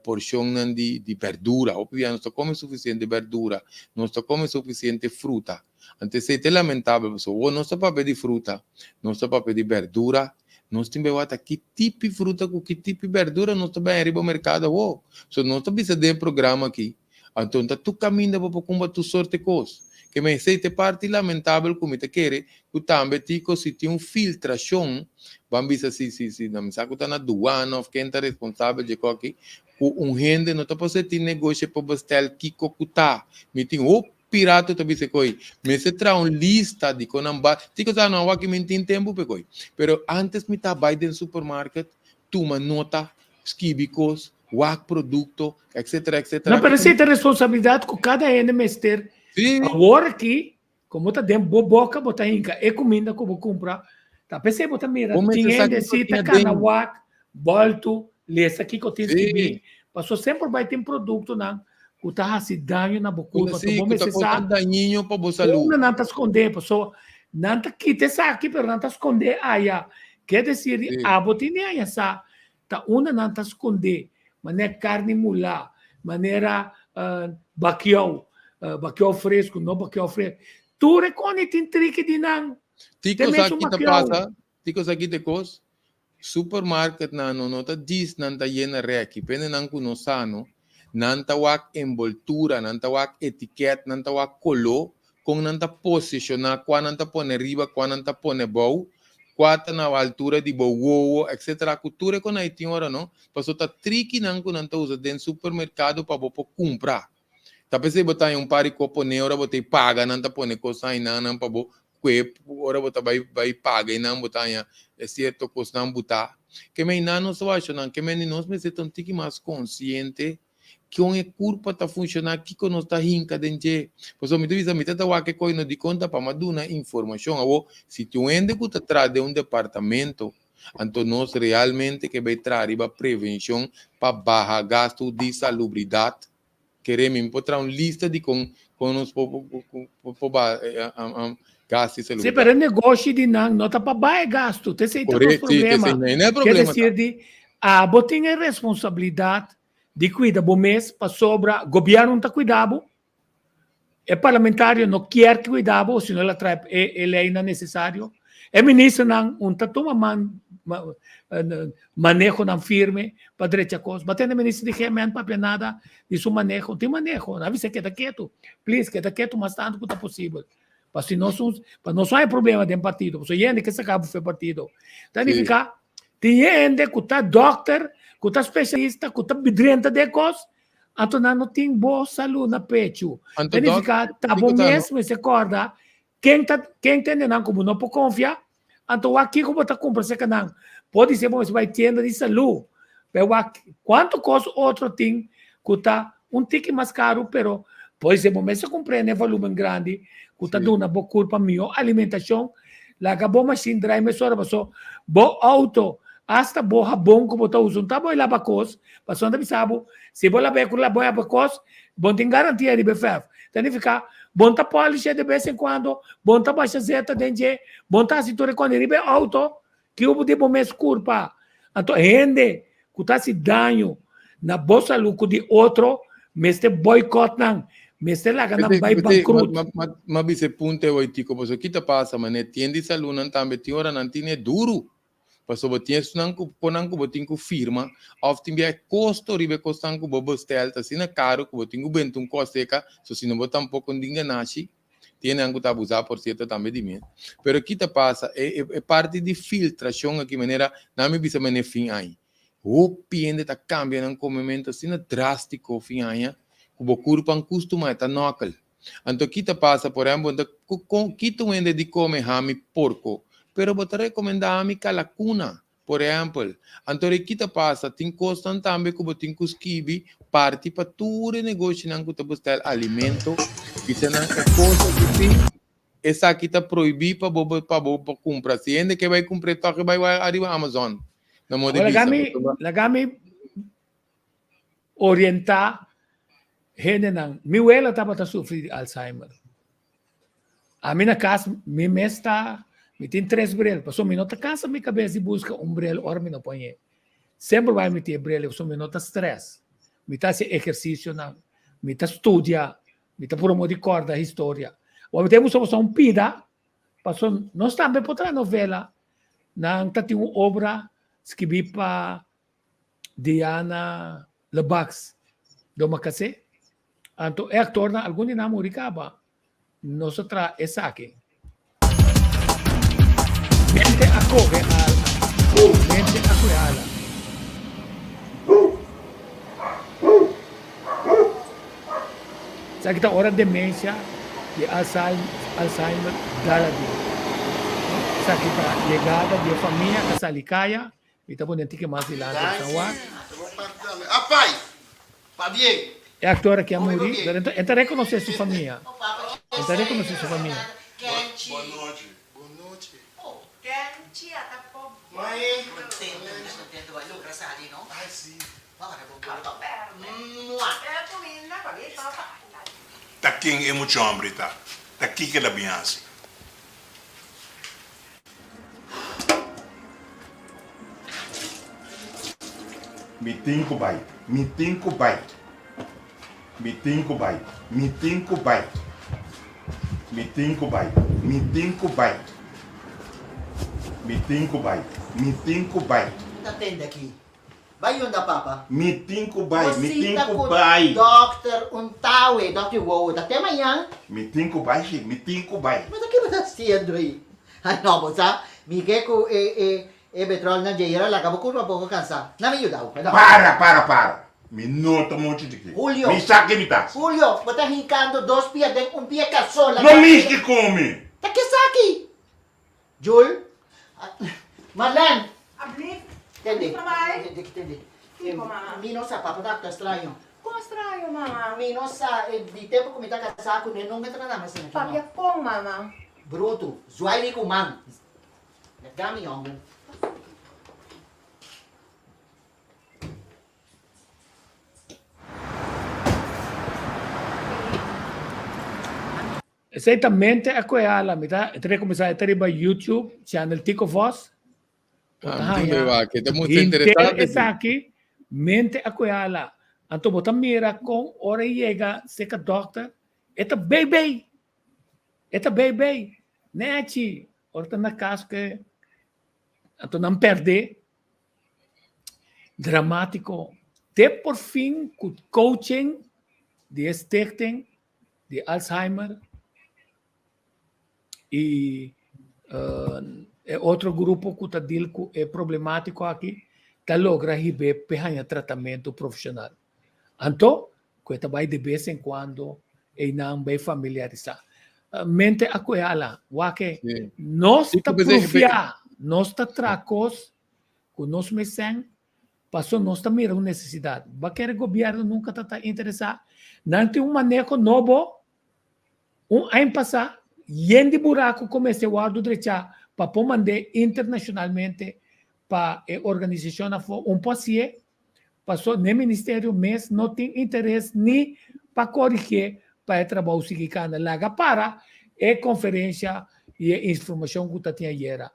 porshonnan di di berdura. Hopi bia nos ta kome sufisiente berdura, nos ta kome sufisiente fruta. Anto esei ta e lamentabel pasobra wor nos ta papia di fruta, nos ta papia di berdura, nos tin bai wak ki tipi fruta ku ki tipi berdura nos ta bai riba merkado awor. So nos ta bisa den e programa aki, anto ta tur kaminda bo por kumpra tur sorte kos. Ke men esei ta e parti lamentabel ku mi ta kere ku tambe tiko si tin un filtrashon, ban bisa si si si na mi sa ku ta na duana òf ken ta responsabel dje koki, ku un hende no ta por ser tin negoshi pa bestel kiko ku ta. Mi tin hopi rato ta bisa koi, mester traha un lista di kon nan ba, tiko sa no awaki mi tin tempu p'e koi, pero antes mi ta bai den supermarket tuma nota, skibi kos, wak produkto, etcetera etcetera. No, pero esei ta responsabilidat ku kada hende mester. Sí. Awor aki Como ta den bo boca bo ta hinca e cuminda cu bo cumpra, ta p'esey bo ta mira Bo tin mester sa hende kico si ta tin cana aden. wak, boltu, lesa kico tin Sí. skibi. Paso semper bai tin productonan cu ta haci daño na bo Cu curpa, sí, bo cu ta mester causa sa dañiño pa bo salud. unda nan ta sconde, paso nan ta kita esaki pero nan ta sconde aya. Ker decir di Sí. abo tin di haña sa ta unda nan ta sconde, manera carni mulá, manera bakiou, bakiou fresco, no bakiou fresco. Tur e koni tin triki di nan. Tiko Te sa mesun ki ta bakiou. pasa, tiko sa ki te kos, supermarket nan no no ta djis nan ta yena reki, pende nan ku no sa no, nan ta wak enboltura, nan ta wak etiket, nan ta wak koló, kon nan ta posishoná, kua nan ta pone riba, kua nan ta pone bou, kua ta na altura di bo wowo, etcetera, ku tur e kon ai tin ora no, pasobra ta trikinan ku nan ta usa den supermerkado pa bo por kumpra. Ta p'esei bo ta haña un par di kos pone ora bo ta paga, nan ta pone kos ainan nan pa bo kue, ora bo ta bai bai paga einan bo ta haña sierto kosnan butá. Ke men nan nos ta wak nan, ke men di nos mester ta un tiki mas konsiente Kon e kurpa ta funshoná, kiko nos ta hinka den dje. Pasobra mi ta bisa, mi ta ta wak e kos no di konta pa mi a duna informashon. Awor, si tin un hende ku ta traha den un departamento, anto nos realmente ke bai traha riba prevenshon pa baha gastu di salubridat. Kere mi, mi por traha un lista di kon kon nos por por baha gastu di Sí, salubridat. pero e negoshi di nan no ta pa baha e gastu. Te esei ta nos Korekto, sí, te problema. esei no e Ke problema ta. desir di abo tin e responsabilidat di cuida bo mes pasobra gobierno no ta cuida bo, e parlamentario no kier cuida bo sino el a trae e leynan necesario, e ministernan un ta tuma man manehonan firme pa drecha kos. Bo a tende minister di GMN papia nada di su maneho. Tin maneho. Nan a bisa keda ketu. Please, keda ketu mas tantu ku ta posibel. Pa si nos un, pa nos no hay problema den partido. Pasobra hende ke saka bo for partido. Ta nifiká tin hende ku ta dòkter, ku ta spesialista, ku ta bidrenta den kos, anto nan no tin bo salú na pechu. Ta nifiká ta bo mes mester kòrda Ken ta ken tende nan ku bo no por konfia? Anto wak kiko bo ta kumpra serka nan. Podisé bo mester bai tienda di salú. Pero wak kuantu kos otro tin ku ta un tiki mas karu pero podisé bo mester kumpr'é na e volúmen grandi ku ta duna bo kurpa mihó alimentashon. Laga bo mashin drai mesora paso bo outo hasta bo habon ku bo ta usa un ta bo e laba kos pasobra nan ta bisa bo si bo lab'é ku bo laba kos Bon tin garantia riba e verf. Ta nifiká, bon ta polish'é de bes en kuando, bon ta basha zeta den dje, bon ta hasi tur e kos. Riba e outo, ki bo di bo mes kurpa. Anto hende ku ta hasi daño na bo salú ku di otro, mester boikòt nan, mester laga nan bai bankrut. Ma bisa e punto ei hoy Tico, pasobra ki ta pasa manera tien di salúnan tambe tin ora nan tine duru. Pasobra bo tin esnan ku konan ku bo tin ku firma òf tin bia e kosto riba e kosnan ku bo bestel ta asina karu ku bo tin ku benta un kos eka, so si no bo tampoko no tin ganashi. Tin hendenan ku ta abusá por sierto tambe di mi. Pero ki ta pasa, e e parti di filtrashon aki manera nan mi bisa manera fin aña. Hopi hende ta kambia nan komementu asina drástiko fin aña ku bo kurpa a kustumá e ta nòkel. Anto ki ta pasa, por ehempel, bo ta kita un hende di come hami porco, pero bo ta recomenda hami calacuna, por ehempel. Anto ki ta pasa, tin cosnan tambe cu bo tin cu skibi parti pa tur e negoshinan cu ta bestel alimento, bisa nan e cos aki si, esaki ta prohibi pa bo pa bo pa cumpra. Si hende ke bay cumpra e toke bay ariba Amazon, na modo di bisa. Laga mi orientá hendenan. Mi wela tabata sufri di Alzheimer. Ami na kas mi mes ta, mi tin tres bril, pasobra mi no ta kansa mi kabes di buska un bril ora mi no pon e. Semper bai mi tin e bril pasobra mi no ta stress. Mi ta hasi ehersisionan, mi ta studia, mi ta puru modo di kòrda historia. Wak mi ta buska pasobra un pida, pasobra nos tambe por traha novela. Nan ta tin un obra skibí pa Diana Lebacs Domacassé. Anto e actornan, algun di nan a muri caba. Nos a traha esaki. Mente a coge ala. Mente a coge ala. Esaki ta ora demencia di Alzheimer dal adi. Esaki ta yegada di e famia a sali caya. Mi ta pone tiki mas dilanti pa San Juan. E actor aki a muri, pero e ta reconoce su famia. E ta reconoce su famia. Ta ken e mucha hombre ta? Ta kiko el a bin hasi? Mi tin ku bai, mi tin ku bai, mi tin ku bai, mi tin ku bai, mi tin ku bai, mi tin ku bai, mi tin ku bai, mi tin ku bai. Ta tende aki. Bai yunda papa. Mi tin ku bai, mi tin Cosita ku ku bai. dokter un tawe, dokter wowo ta te mañan. Mi tin ku bai shi, mi tin ku bai. Ma ta ke bo ta hasiendo ei? Ay no, bo sa, mi ke ku e e e betrol nan dje yera laga bo kurpa poko kansa. Na mi yuda bo, no. Para, para, para. Mi no ta muchu chikí. Julio. Mi sa ke mi ta hasi. Julio, bo ta hinkando dos pia den un pia kaso laga. No mishi ku mi. Ta ke esaki? Jul, Marlene! Ablief, Tende, Ablief mamai. tende, tende. Kiko, mama? Mi no sa, papa ta actua straño. Kon straño, mama? Mi no sa, di tempo ku mi ta kasá ku ne nunka ta nada asina ki no. Papia kon, mama? Brutu, zwaai mi ku man. Laga mi yongu. Esei ta mente a koe ala. Mi ta rekomensá e ta riba YouTube channel Tico Vos. Bo ta haña henter esaki mente a koe ala. Anto bo ta mira kon ora e yega serka dòkter e ta bei bei. E ta bei bei. Nèchi. Ora ta na kas ke. Anto nan perde dramátiko. Te por fin ku coaching di e stichting di Alzheimer i e otro grupo ku ta deal ku e problemátiko aki ta logra hib'é p'e haña tratamentu profeshonal. Anto ku e ta bai de bes en kuando einan bai familiarisá. Mente a kohe ala, wak e nos ta prufiá, nos ta traha kos ku nos mesen paso nos ta mira un nesesidat. Bo a kere gobièrnu nunka ta ta interesá? Nan tin un maneho nobo un aña pasá yen di buraku ku mester wòrdu drechá pa por mand'é internashonalmente pa e organisashon afó un por hasié Paso n'e ministerio mes no tin interes ni pa korigié pa e trabou sigui kana. Laga para e konferensha i e informashon ku ta tin ayera.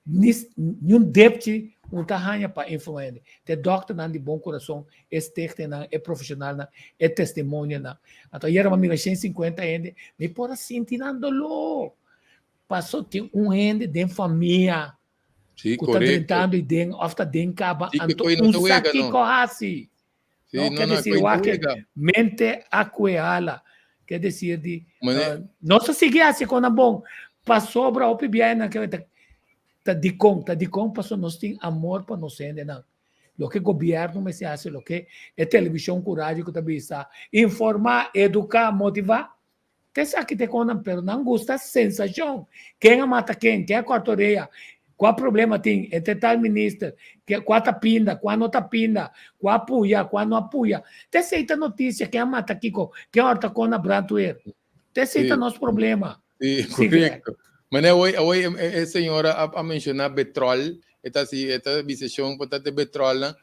Ni niun depchi un ta haña pa informá hende. Ta e dòkternan di bon kurason, e stichtingnan, e profeshonalnan, e testimonionan. Anto ayera mi a mira 150 hende, mi por a sinti nan doló. Paso tin un hende den famia Sí, ku ta correcto. drentando i den of ta den kaba Sí, que anto koi no un ta wega, sa no. kiko hasi. Sí, No, no, ke no, desir koi no wak wega. mente a hala. Ke desir di Mane, nos ta sigui hasi kon nan bon pasobra hopi biaha nan ke ta ta dikon ta dikon paso nos tin amor pa nos hendenan. Loke gobierno mester hasi loke e televishon ku radio ku ta bisa informa, eduka, motiva. Te esaki te konan, pero nan gusta sensashon. Ken a mata ken? Ken a kòrta orea? Kua problema tin entre tal minister? Kua ta pinda? Kua no ta pinda? Kua a puya? Kua no a puya? Te esei ta notisia, ken a mata kiko? Ken a hòrta kon na brandweer? Te esei ta nos problema. Sí, korekto. Mane awor, awor e señora a menshoná betròl, e ta si, e ta bisa shon por ta te betròlnan.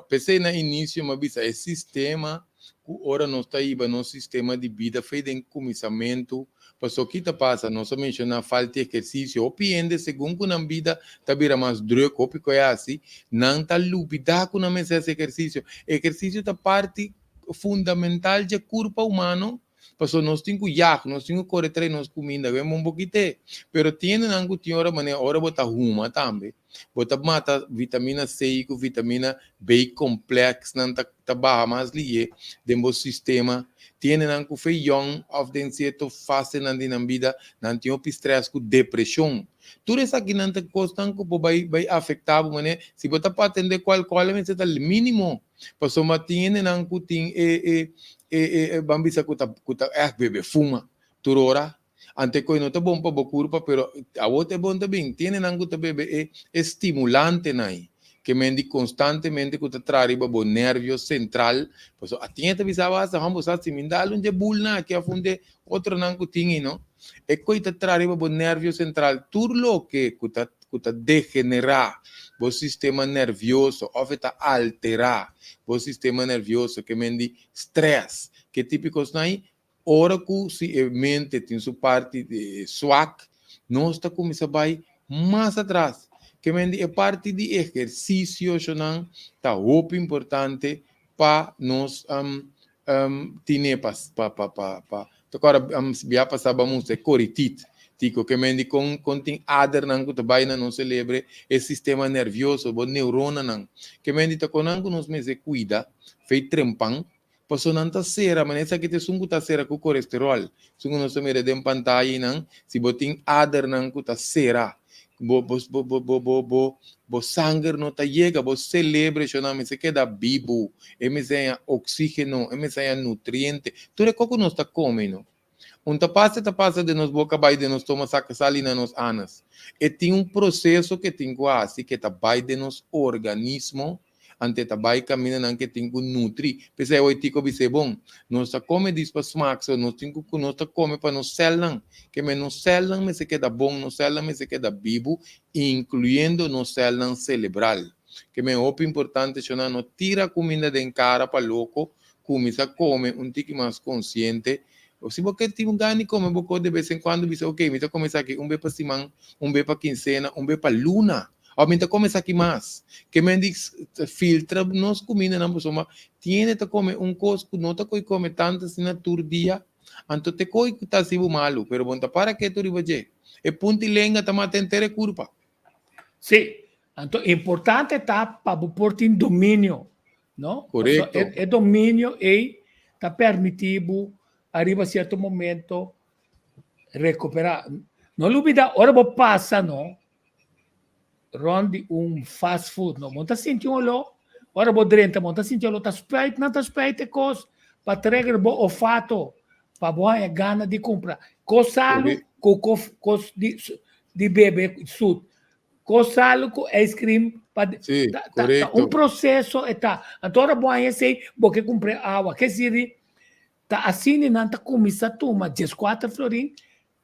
P'esei na inisio mi a bisa e sistema ku ora nos ta hiba nos sistema di bida fei den kuminsamentu, paso ki ta pasa? Nos a menshoná falta di ehersisio. Hopi hende segun ku nan bida ta bira mas drùk, hopi ku e hasi, nan ta lubidá ku nan mester hasi ehersisio. Ehersisio ta parti fundamental dje kurpa humano. Pasobra nos tin ku yag, nos tin ku kore trae nos kuminda, wen bon bo kit'é. Pero tin hendenan ku tin ora manera ora bo ta huma tambe, bo ta mata vitamina C ku vitamina B complexnan ta ta baha mas lihe den bo sistema. Tin hendenan ku fe yòn òf den sierto fasenan di nan bida nan tin hopi strès ku depreshon. Tur esakinan ta kosnan ku por bai bai afektá bo manera si bo ta por atendé ku alkohòl mester ta mínimo. Pasobra tin hendenan ku tin e e e e ban bisa ku ta ku ta ègt bebe fuma tur ora. Ante koe no ta bon pa bo kurpa pero awor ta e bon ta bin. Tin hendenan ku ta bebe e e stimulantenan ei ke men di konstantemente ku ta traha riba bo nervio sentral. Pasobra a tin e ta bisa bo hasta hòmber bo sa si mi dal un dje bulnan aki òf un dje otronan ku tin ei no. E koe ta traha riba bo nervio sentral. Tur loke ku ta ku ta degenerá bo sistema nervioso òf e ta alterá bo sistema nervioso ke men di strès ke tipo kosnan ei ora ku si e mente tin su parti swak nos ta kuminsá bai mas atras ke men di e parti di ehersisio shonnan ta hopi importante pa nos tine pa pa pa pa ta kòrda bia pasá bo a mustra e koritit tiko ke men di kon kon tin adernan ku ta bai na nos selebre e sistema nervioso bo neuronanan ke men di ta kon nan ku nos mester kuida fei trempan pasobra nan ta sera manera esaki ta esun ku ta sera ku kolesteròl esun ku nos ta mira den pantaya einan si bo tin adernan ku ta sera bo bo bo bo bo bo bo bo sanger no ta yega bo selebre shona mester keda bibu e mester haña oxigeno e mester haña nutriente tur e kos ku nos ta kome no un ta pasa ta pasa den nos boka bai den nos stoma saka sali na nos anas e tin un proseso ke tin ku hasi ke ta bai den nos organismo Ante ta bai kaminda nan ke tin ku nutri. P'esei awor e tiko bis'é, Bon, nos ta kome dis pa smak, so nos tin ku nos ta kome pa nos sèlnan. Ke men nos sèlnan mester keda bon, nos sèlnan mester keda bibu, inkluyendo nos sèlnan selebral. Ke men hopi importante shona no tira kuminda den kara pa loko, kuminsá kome un tiki mas konsiente. Si bo ke tin un gana di kome bo ko de bes en kuando bisa, Okey, mi ta kome esaki un be pa siman, un be pa kinsena, un be pa luna. Of mi ta kome esaki mas. Ke men di filtra nos kumindanan pasobra tin hende ta kome un kos ku no ta koi kome tantu asina tur dia, anto te koi ku ta hasi bo malu, pero bo no ta para ketu riba dje. E punti lenga ta mata henter e kurpa. Sí. Anto importante ta pa bo por tin dominio, no? Korekto. E, e dominio ei ta permití bo ariba cierto momento recuperá. No lubida, ora bo pasa, no, rond di un fast food, no, bo ta sinti un oló, ora bo drenta, bo ta sinti oló, ta spuit, nan ta spuit e kos pa trigger bo olfato, pa bo haña gana di kumpra. Kos salu ku kos di di bebe sut. Kos salu ku ice cream pa Sí, ta, ta, ta korekto. un proseso e ta. Anto ora bo haña esei, bo ke kumpra awa. Ke sirbi? Ta asina nan ta kuminsá tuma dieskuater florin,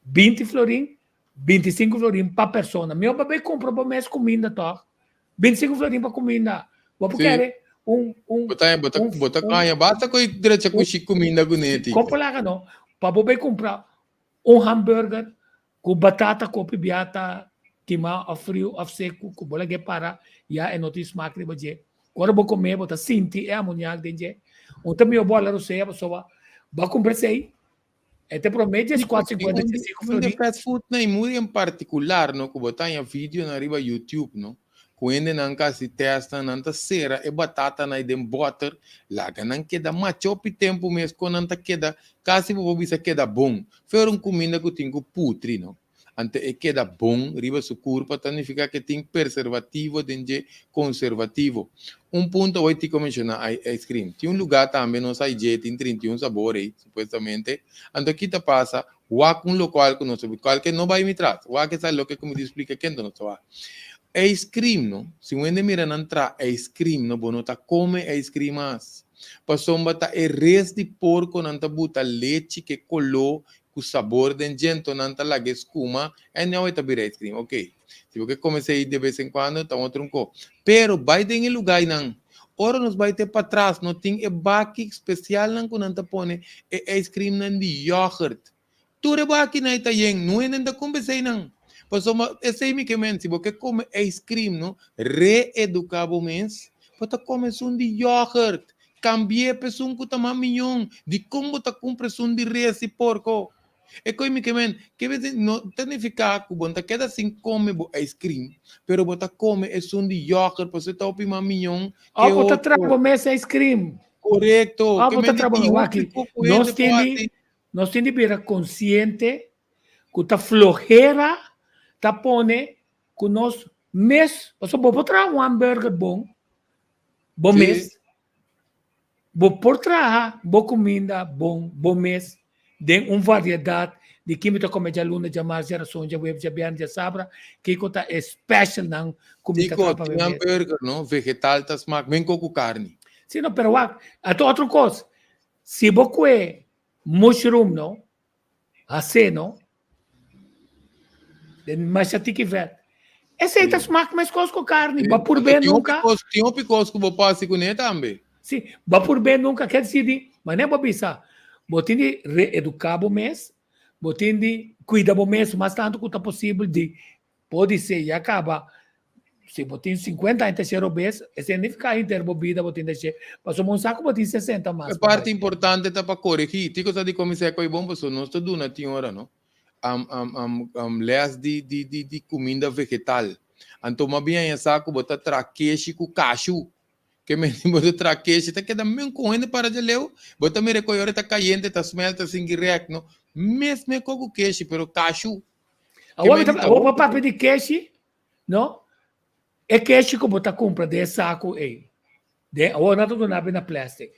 binti florin, bintisinku florin pa persona. Mihó bo bai kumpra bo mes kuminda tòg. Bintisinku florin pa kuminda. Bo por kere un un Bo ta bo ta un bo ta un kaña basta ku e drecha un kushi kuminda kuné Kon Tiko. por laga no? Pa bo bai kumpra un hamburger ku batata kopi biata kimá òf friu òf seku ku bo lag'é para ya e no tin smak riba dje. Ku ora bo kom'é bo ta sinti e amoniak den dje. Un ta mihó bo ala rosea pasobra bo a kumpra esei e ta promé djes Tiko, kuater i sinkuenta un di djes sinku un di florin. fast food na i muri en partikular no ku bo ta haña video nan riba YouTube no ku hendenan kasi tèstnan nan ta sera e batatanan ei den bòter laga nan keda macha hopi tempu mes kon nan ta keda kasi bo por bisa keda bon Fer un kuminda ku tin ku putri no. Ante e keda bon riba su kurpa ta nifiká ke tin perservativo den dje konservativo. Un punto awor Tico menshoná ice cream. Tin un lugá tambe nos a dje tin 31 sabor ei supuestamente. Anto ki ta pasa wak un lokual ku nos ta kualke no bai mi tras wak esaki loke ku mi di splika kende nos ta wak. Ice cream no si un hende mira nan traha ice cream no bo no ta kome ice cream mas. Pasobra ta e res di porko nan ta buta lechi ke koló ku sabor den dje, enton nan ta laga e skuma en now e ta bira ice cream. Ok, si bo ke kome esei de bes en kuando ta un otro un ko. Pero bai den e lugainan, ora nos bai te patras no tin e baki spesialnan ku nan ta pone e ice creamnan di yoghurt. Tur e bakinan ei ta yen, no hende ta kumpra eseinan. Pasobra esei mi ke men, si bo ke kome ice cream no, reeduká bo mes, bo ta kome esun di yoghurt, kambi'é pa esun ku ta mas miyon, dikon bo ta kumpra esun di res i porko? E koi mi ke men, ke bes no ta nifiká ku bo no ta keda sin kome bo ice cream, pero bo ta kome esun di yoghurt pasobra e ta hopi mas miyon ke Òf bo ta traha otro. bo mes ice cream. Korekto, Òf ke bo ta men di traha bo tin mes. hopi Wak, poko nos hende tin por di hasi. Nos tin di bira konsiente ku ta flohera ta pone ku nos mes, pasobra bo por traha un hamburger bon, bo mes, bo por traha bo kuminda bon bo mes den un variedat di kin bo ta kome djaluna, djamars, djarason, djaweps, djabièrnè, djasabra, kiko ta e specialnan ku mi ta Kiko, traha pa tin mi mes. hamburger no, vegetal ta smak men ko ku karni. Si no, pero wak, ato otro kos, Si bo kue mushroom no, hasé no, den masha tiki vet. Esei ta smak meskos ku karni, bo a purb'é nunka. Tin hopi kos ku bo por hasi kuné tambe. Si, bo a purb'é nunka, ker disi di, manera bo bisa, bo tin di reeduká bo mes, bo tin di kuida bo mes mas tantu ku ta posibel di Podisé ya kaba si bo tin 50 aña ta shé robes, esei nifiká henter bo bida bo tin ta shé, pasobra un sa ku bo tin 60 mas E parti importante ta pa koregí. Tiko sa di kuminsá ku e bon pasobra nos ta duna tin ora no lès di di di di kuminda vegetal. Anto mabien haña sa ku bo ta traha keshi ku kashu. Ke menti bo ta traha keshi ta keda men ku hende para dje leu. Bo ta mira ku e ora ta kayente ta smèl ta sinti rèk no. Mes me ko ku keshi pero kashu. Awor mi ta awor bo papia di keshi, no? E keshi ku bo ta kumpra den e saku ei, den awor nan ta duna bo na plastic.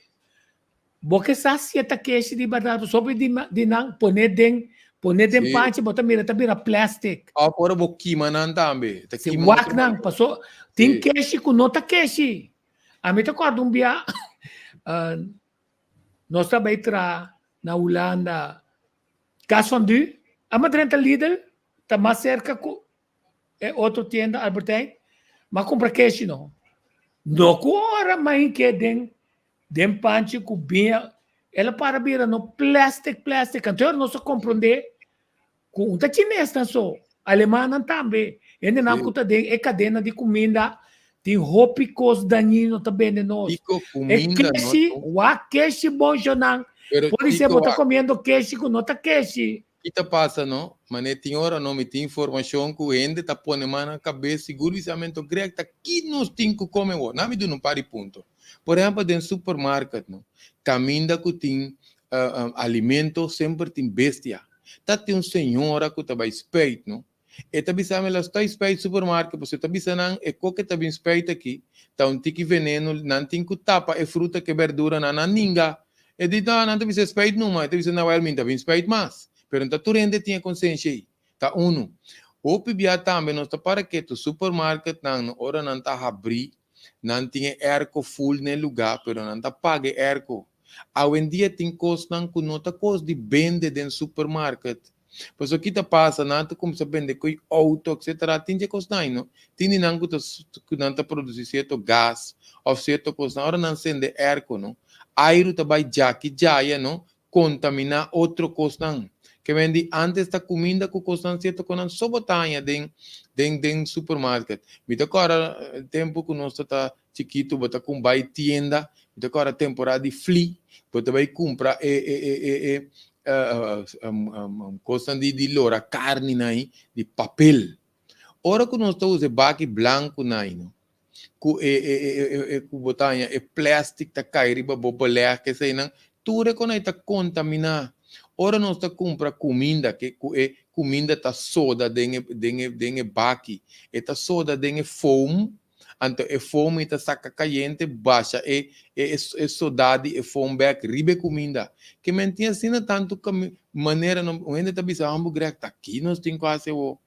Bo ke sa si e ta keshi di bèrdat pasobra di di nan pone den pone den panchi bo ta mira ta bira plastic. Òf ora bo kima nan tambe, ta Si kima wak otro nan manera. paso tin keshi ku no ta keshi. Ami ta kòrda un bia nos ta bai traha na Hulanda Cas van Du, ama drenta Lidl, ta mas cerca cu e otro tienda Albert Heijn, ma cumpra keshi no. No cu ora ma hinke den den panchi cu biña, el a para bira no plastic plastic, anto ora nos a comprende cu un ta chinesnan so, alemannan tambe, hendenan cu ta den e cadena di cuminda tin hopi cos dañino ta bende nos. Kiko E kuminda no keshi, to. wak keshi bon shonan, Pero podi ser kiko bo ta wak. comiendo keshi cu no ta keshi. Ki ta pasa no? Mane tin ora no mi tin informashon ku hende ta pone man na kabes sigur bisa mento Greg ta ki nos tin ku kome wor? Na mi duna un par di punto. Por ehempel den supermarket no, kaminda ku tin alimento semper tin bestia. Ta tin un señora ku ta bai spuit no. E ta bisa mi la stoi spuit supermarket pasobra e ta bisa nan e koke ta bin spuit aki ta un tiki veneno nan tin ku tapa e fruta ku e berdura nan nan ninga. E di no nan ta bisa spuit numa e ta bisa nawel mi ta bin spuit mas. Pero no ta tur hende tin e konsensia ei. Ta unu. Hopi bia tambe nos ta para ketu supermarket nan no ora nan ta habri nan tin e airco full na e luga pero nan ta paga e airco. Awendia tin kosnan ku no ta kos di bende den supermarket. Pasobra ki ta pasa nan ta kuminsá bende ku e outo etcetera tin dje kosnan ei no. Tin di nan ku ta ku nan ta produsí sierto gas òf sierto kosnan ora nan sende airco no airu ta bai djaki djaya no kontaminá otro kosnan. Ke men di antes ta kuminda ku kosnan sierto ku nan so bo ta haña den den den supermarket. Mi ta kòrda tempu ku nos ta ta chikitu bo ta kun bai tienda, mi ta kòrda temporada di fli, bo ta bai kumpra e e e e e kosnan di di lora karninan ei di papel. Ora ku nos ta usa e baki blankunan ei no, ku e e e e e ku bo ta haña e plastic ta kai riba bo beleg eseinan, tur e konai ta kontaminá. Ora nos ta kumpra kuminda ke ku e kuminda ta soda den e den e den e baki, e ta soda den e foam, anto e foam ei ta saka kayente basha e e e soda di e foam bek riba e kuminda. Ke men tin asina tantu manera no un hende ta bisa hambu Greg ta ki nos tin ku hasi awor?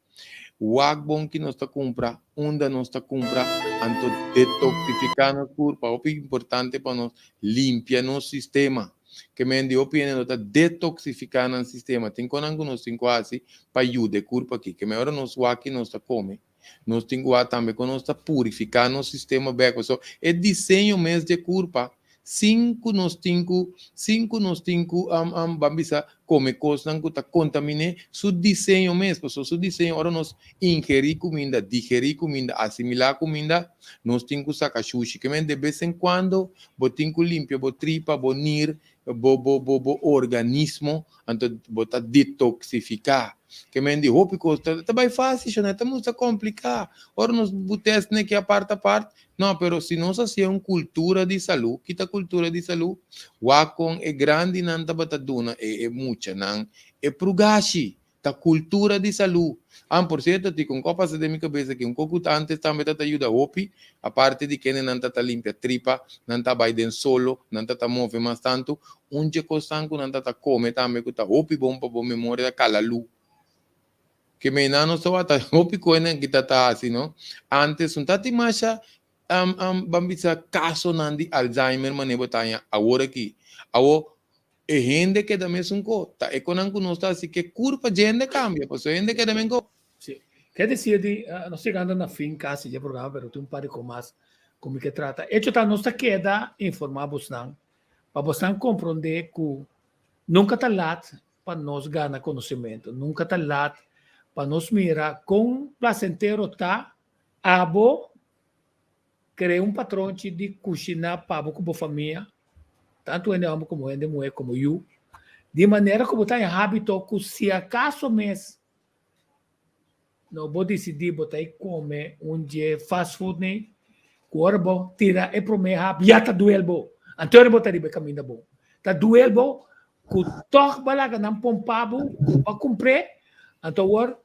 Wak bon ki nos ta kumpra, unda nos ta kumpra, anto detoksifiká nos kurpa. Hopi importante pa nos limpia nos sistema. Ke men di hopi hende no ta detoksifiká nan sistema. Tin konan ku nos tin ku hasi pa yuda e kurpa aki. Ke men ora nos wak ki nos ta kome, nos tin ku wak tambe kon nos ta purifiká nos sistema bèk. Pasobra e diseño mes di e kurpa Sin ku nos tin ku, sin ku nos tin ku ban bisa kome kosnan ku ta kontaminé su diseño mes, pasobra su diseño ora nos ingerí kuminda, digerí kuminda, asimilá kuminda, nos tin ku saka shushi. Ke men de bes en kuando bo tin ku limpia bo tripa, bo nir, bo bo bo bo organismo, anto bo ta detoksifiká. Ke men di hopi kos ta ta bai fásil, shona, ta musta kompliká. Ora nos but'es neki apart apart, No, pero si nos hacié un cultura di salú, ki ta cultura di salú? Wak con e grandinan tabata duna e e muchanan e prugashi. Ta cultura di salú. Ah, por cierto, Tico, un cos pasa den mi cabeza aki, un cos cu antes tambe ta ta yuda hopi, aparte di kendenan ta ta limpia tripa, nan ta bay den solo, nan ta ta move mas tantu, un dje cosnan cu nan ta ta come tambe cu ta hopi bon pa bo memoria ta calalú. Ke mei nan nos tabata hopi koenan ki ta ta hasi no. Antes un ta tin masha ban bisa kasonan di Alzheimer manera bo ta haña awor aki. Awor e hende keda mesun ko. Ta e konan ku nos ta hasi ke kurpa dje hende kambia pasobra e hende keda men ko. Si. Ke desir di nos yegando na fin kasi dje programa pero tin un par di ko mas ku mi ke trata. Echo ta nos ta keda informa bosnan pa bosnan kompronde ku nunka ta lat pa nos gana konosementu. Nunka ta lat pa nos mira kon plasentero ta abo krea un patronchi di kushiná pa bo ku bo famia, tantu hende hòmber komo hende muhé komo yu, di manera ku bo ta haña hábito ku si akaso mes no bo disidí bo ta i kome un dje fast food nei, ku ora bo tira e promé hap ya ta duel bo. Anto ora bo ta riba e kaminda bon. Ta duel bo ku tòg bo a laga nan pompa bo pa kumpr'é, anto awor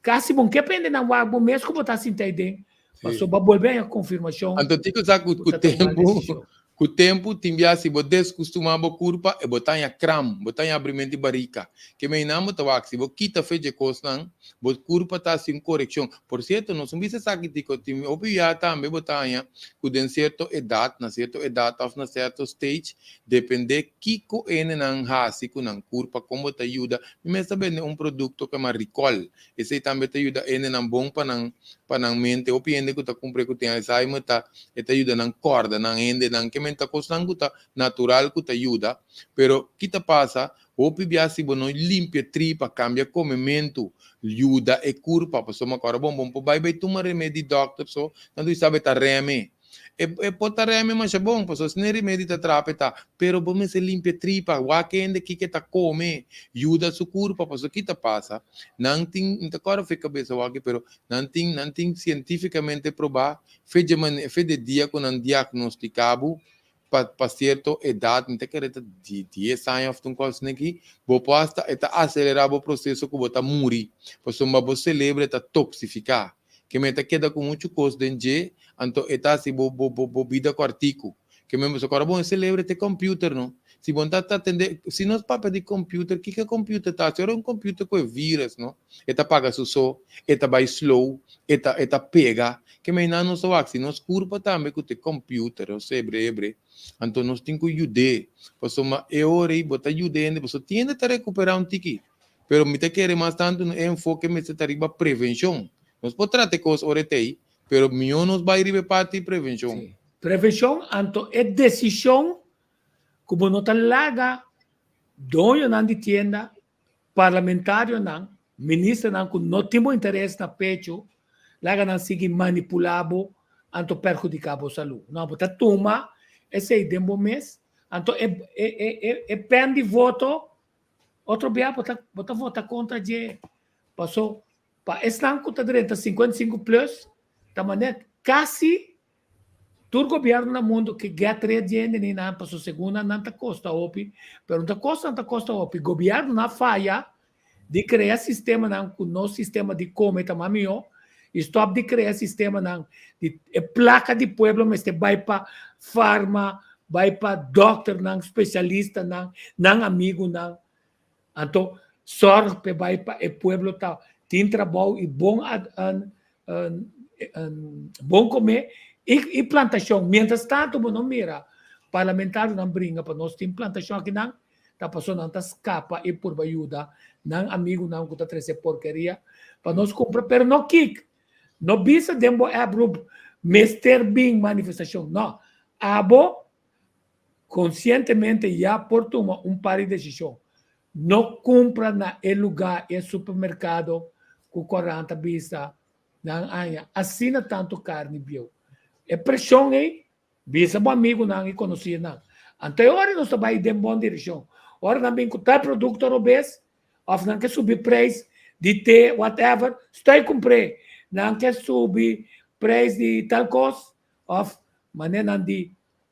kasi bon ke prende nan wak bo mes ku bo ta sinta aiden, pasobra bo a bolbe haña konfirmashon Anto tin ku sa ku ku ta tuma mal tempu desishon. Ku tempu, tin bia si bo deskustumá bo kurpa, e bo ta haña kram, bo ta haña abrimentu di barika. Ke meinan bo ta wak, si bo kita fe dje kosnan, bo kurpa ta hasi un korekshon. Por sierto, nos un bisa esaki tiko, tin hopi bia tambe bo ta haña ku den sierto edat, na sierto edat òf na sierto stage, dependé kiko hendenan hasi ku nan kurpa, kon bo ta yuda. Mi mes ta bende un produkto ku yama Recall. Esei tambe ta yuda hendenan bon pa nan pa nan mente. Hopi hende ku ta kumpra e ku tin Alzheimer ta e ta yuda nan kòrda nan hendenan. Ke men ta kosnan ku ta natural ku ta yuda. Pero ki ta pasa? Hopi bia si bo no limpia tripa, kambia komementu, yuda e kurpa. Pasobra mi a kòrda bon, bo no por bai bai tuma remedi di dòkter so, nan ta bisa bo e ta reme. E e por ta reme masha bon, pasobra asina e remedi ta traha pa e ta. Pero bo mester limpia tripa, wak hende kiko e ta kome, yuda su kurpa, pasobra ki ta pasa? Nan tin, mi ta kòrda fe kabesa wak, pero nan tin nan tin sientífikamente probá fe dje mane fe de dia ku nan diagnostika bo pa pa sierto edat, mi ta kere ta di dies aña òf un kos asina aki, bo por hasta e ta aselerá bo proseso ku bo ta muri, pasobra bo selebre ta toksifiká. Ke men ta keda ku muchu kos den dje, anto e ta hasi bo bo bo bida kòrtiku. Ke men boso kòrda bon e selebre te computer no. Si bo ta ta tende, si nos papia di computer, kiko e computer ta hasi? Ora un computer ku e virus no, e ta paga su so, e ta bai slow, e ta e ta pega. Ke men nan nos ta wak si nos kurpa tambe ku te computer, nos sebrebre, anto nos tin ku yud'é. Pasobra e ora ei bo ta yuda hende, pasobra tin hende ta rekuperá un tiki. Pero mi ta kere mas tantu e enfoke mester ta riba prevenshon. Nos por trata e kos ora e ta ei, pero mihó nos bai riba e parti di prevenshon. Sí. Prevenshon, anto e desishon ku bo no ta laga doñonan di tienda, parlamentarionan, ministernan ku no tin bo interes na pechu, laga nan sigui manipulá bo anto perhudiká bo salú. No, bo ta tuma esei den bo mes, anto e e e e pen di voto Otro bia bo ta bo ta vota kontra dje. Paso pa esnan ku ta drenta 55 plus ta manera kasi tur gobièrnu na mundu ke get rid dje hende ni nan paso segun nan nan ta kosta hopi pero no ta kosta nan ta kosta hopi. Gobièrnu na faya di krea sistemanan ku nos sistema di kome ta mas mihó i stòp di krea sistemanan di e plaka di pueblo mester bai pa farma bai pa dòkternan, spesialistanan, nan amigunan. Anto sòrg p'e bai pa e pueblo ta tin trabou i bon bon komé i plantashon. Miéntras tantu bo no mira parlamentarionan bringa pa nos tin plantashon akinan, ta pasobra nan ta skapa i purba yuda nan amigunan ku ta trese porkeria pa nos kumpra, pero no kik. No bisa den bo app groep mester bin manifestacion. No. Abo conscientemente ya por tuma un par di decision. No cumpra na e lugar, e supermercado cu corant ta bisa nan aña asina tanto carni bieu. E presion ey Bisa bo amigunan i konosínan. Anto e ora nos ta bai den bon direkshon. Ora nan bin ku tal produkto robes òf nan ke subi preis di te whatever, stoi kumpr'é. Nan ke subi preis di tal kos òf manera nan di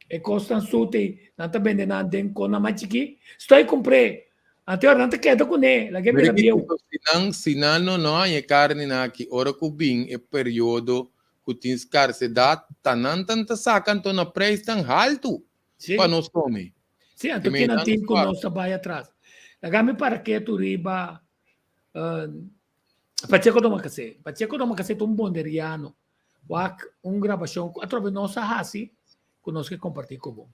e kosnan suti nan ta bende nan den kosnan mas chikí, stoi kumpr'é. Anto e ora nan ta keda kuné, laga e bira bieu. Si nan si nan no no haña e karninan aki ora ku bin e periodo ku tin skarsedat, ta nan tan ta saka anto na preis tan haltu Sí. pa nos kome. Sí, anto Te kinan mira tin nos ku wak. nos ta bai atras. Laga mi para ketu riba eh, Pacheco Domacassé. Pacheco Domacassé ta un bonderiano. Wak un grabashon ku atrobe nos a hasi ku nos ke kompartí ku bo.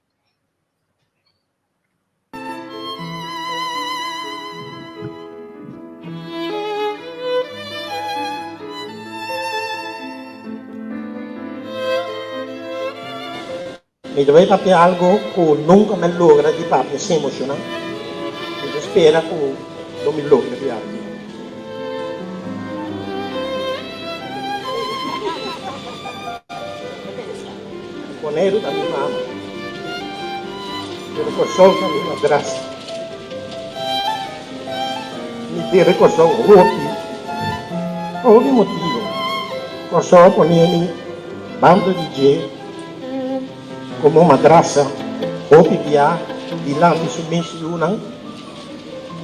Mi ta bay papia algo cu nunca mi a logra di papia sin emociona. Mi ta spera cu lo mi logra di algo. Boneiru ta mi mama, pero Kòrsou ta mi madrastra. Mi debe Kòrsou hopi, pa hopi motibu. Kòrsou a pone mi banda di dje komo madrastra hopi bia dilanti su mes yunan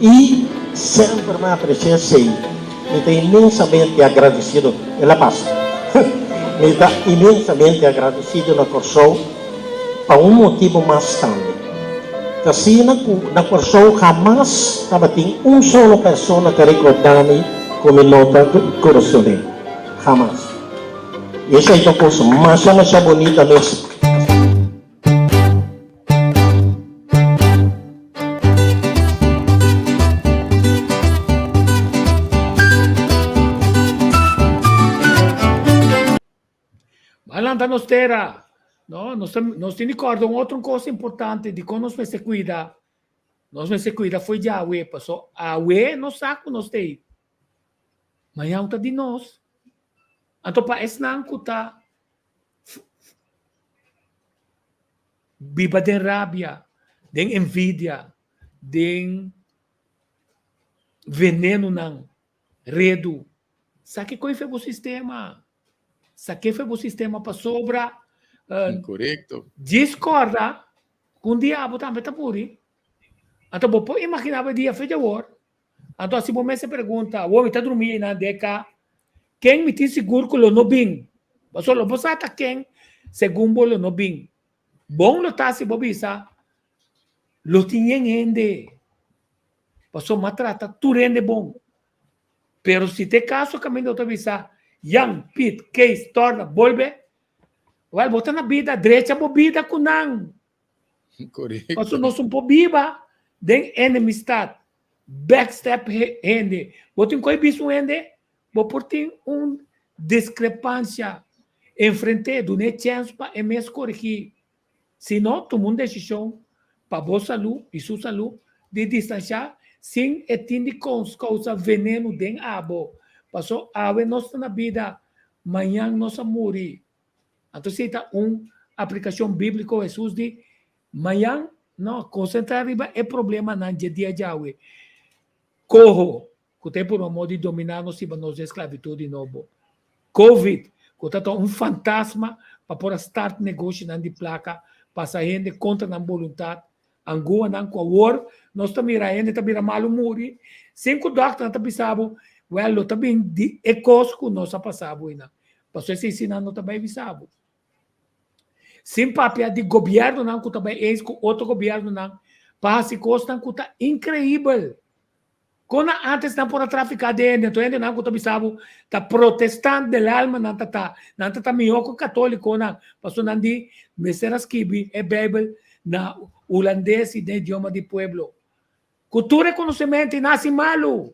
i semper mi a apresia esei. Mi ta inmensamente agradesido, el a pasa. Mi ta inmensamente agradesido na Kòrsou pa un motibu mas tambe. Ta asina ku na Kòrsou hamas tabatin un solo persona ta rekordá mi ku mi no ta kurasoné. Hamas. I esei ta un kos masha masha bunita mes. Ba lanta nos tera. No, nos, nos tin di corda un otro cosa importante di con nos mester cuida. Nos mester cuida foi djawe, paso awe nos sa cu nos tei. Mañan ta di nos. Anto pa esnan cu ta. Biba den rabia, den envidia, den venenonan, redu. Sa ke koi fe bo sistema. Sa ke fe bo sistema pasobra Korekto. Djis kòrda ku un dia abo tambe ta muri. Anto bo por imaginá bo e dia fe djawor. Anto si bo mester pregunta, awor mi ta drumí einan den ka, ken mi tin sigur ku lo no bin? Pasobra lo bo sa ta ken segun bo lo no bin. Bon lo ta si bo bisa, lo tin yen hende, pasobra mi a trata tur hende bon. Pero si ta e kaso kaminda bo ta bisa, Jan, Piet, Kees, Torna, bolbe, wèl bo ta na bida, drecha bo bida ku nan. Korekto. Pasobra nos no por biba den enemistad, backstab hende. Bo tin koe bisa un hende, bo por tin un diskrepansia, enfrent'é, dun'é chèns pa e mes korigí. Si no, tuma un desishon pa bo salú i su salú di distanshá sin e tin di kousa venenu den abo. Pasobra awe nos ta na bida, mañan nos a muri. Anto si ta un aplikashon bíbliko Hesus di, Mañan, no, konsentrá riba e problemanan dje dia djawe. Koho, ku ta e purba modo di dominá nos riba nos den sklabitut di nobo. Covid, ku ta ta un fantasma pa por a start negoshinan di plaka, pasa hende kontra nan boluntat, anguanan ku awor nos ta mira hende ta bira malu muri, sin ku dòkternan ta bisa bo, wèl lo ta bin di e kos ku nos a pasa bo einan. Pasobra esei si nan no ta bai bisa bo. Sin papia di gobièrnunan ku ta bai eens ku otro gobièrnunan pa hasi kosnan ku ta inkreibel. Kon nan antes nan por a trafiká den hende, anto hendenan ku ta bisa bo ta protestant del alma nan ta ta, nan ta ta mihó ku katólikonan, pasobra nan di mester a skibi e Beibel na hulandes i den idioma di pueblo. Ku tur e konosementu i nan hasi malu.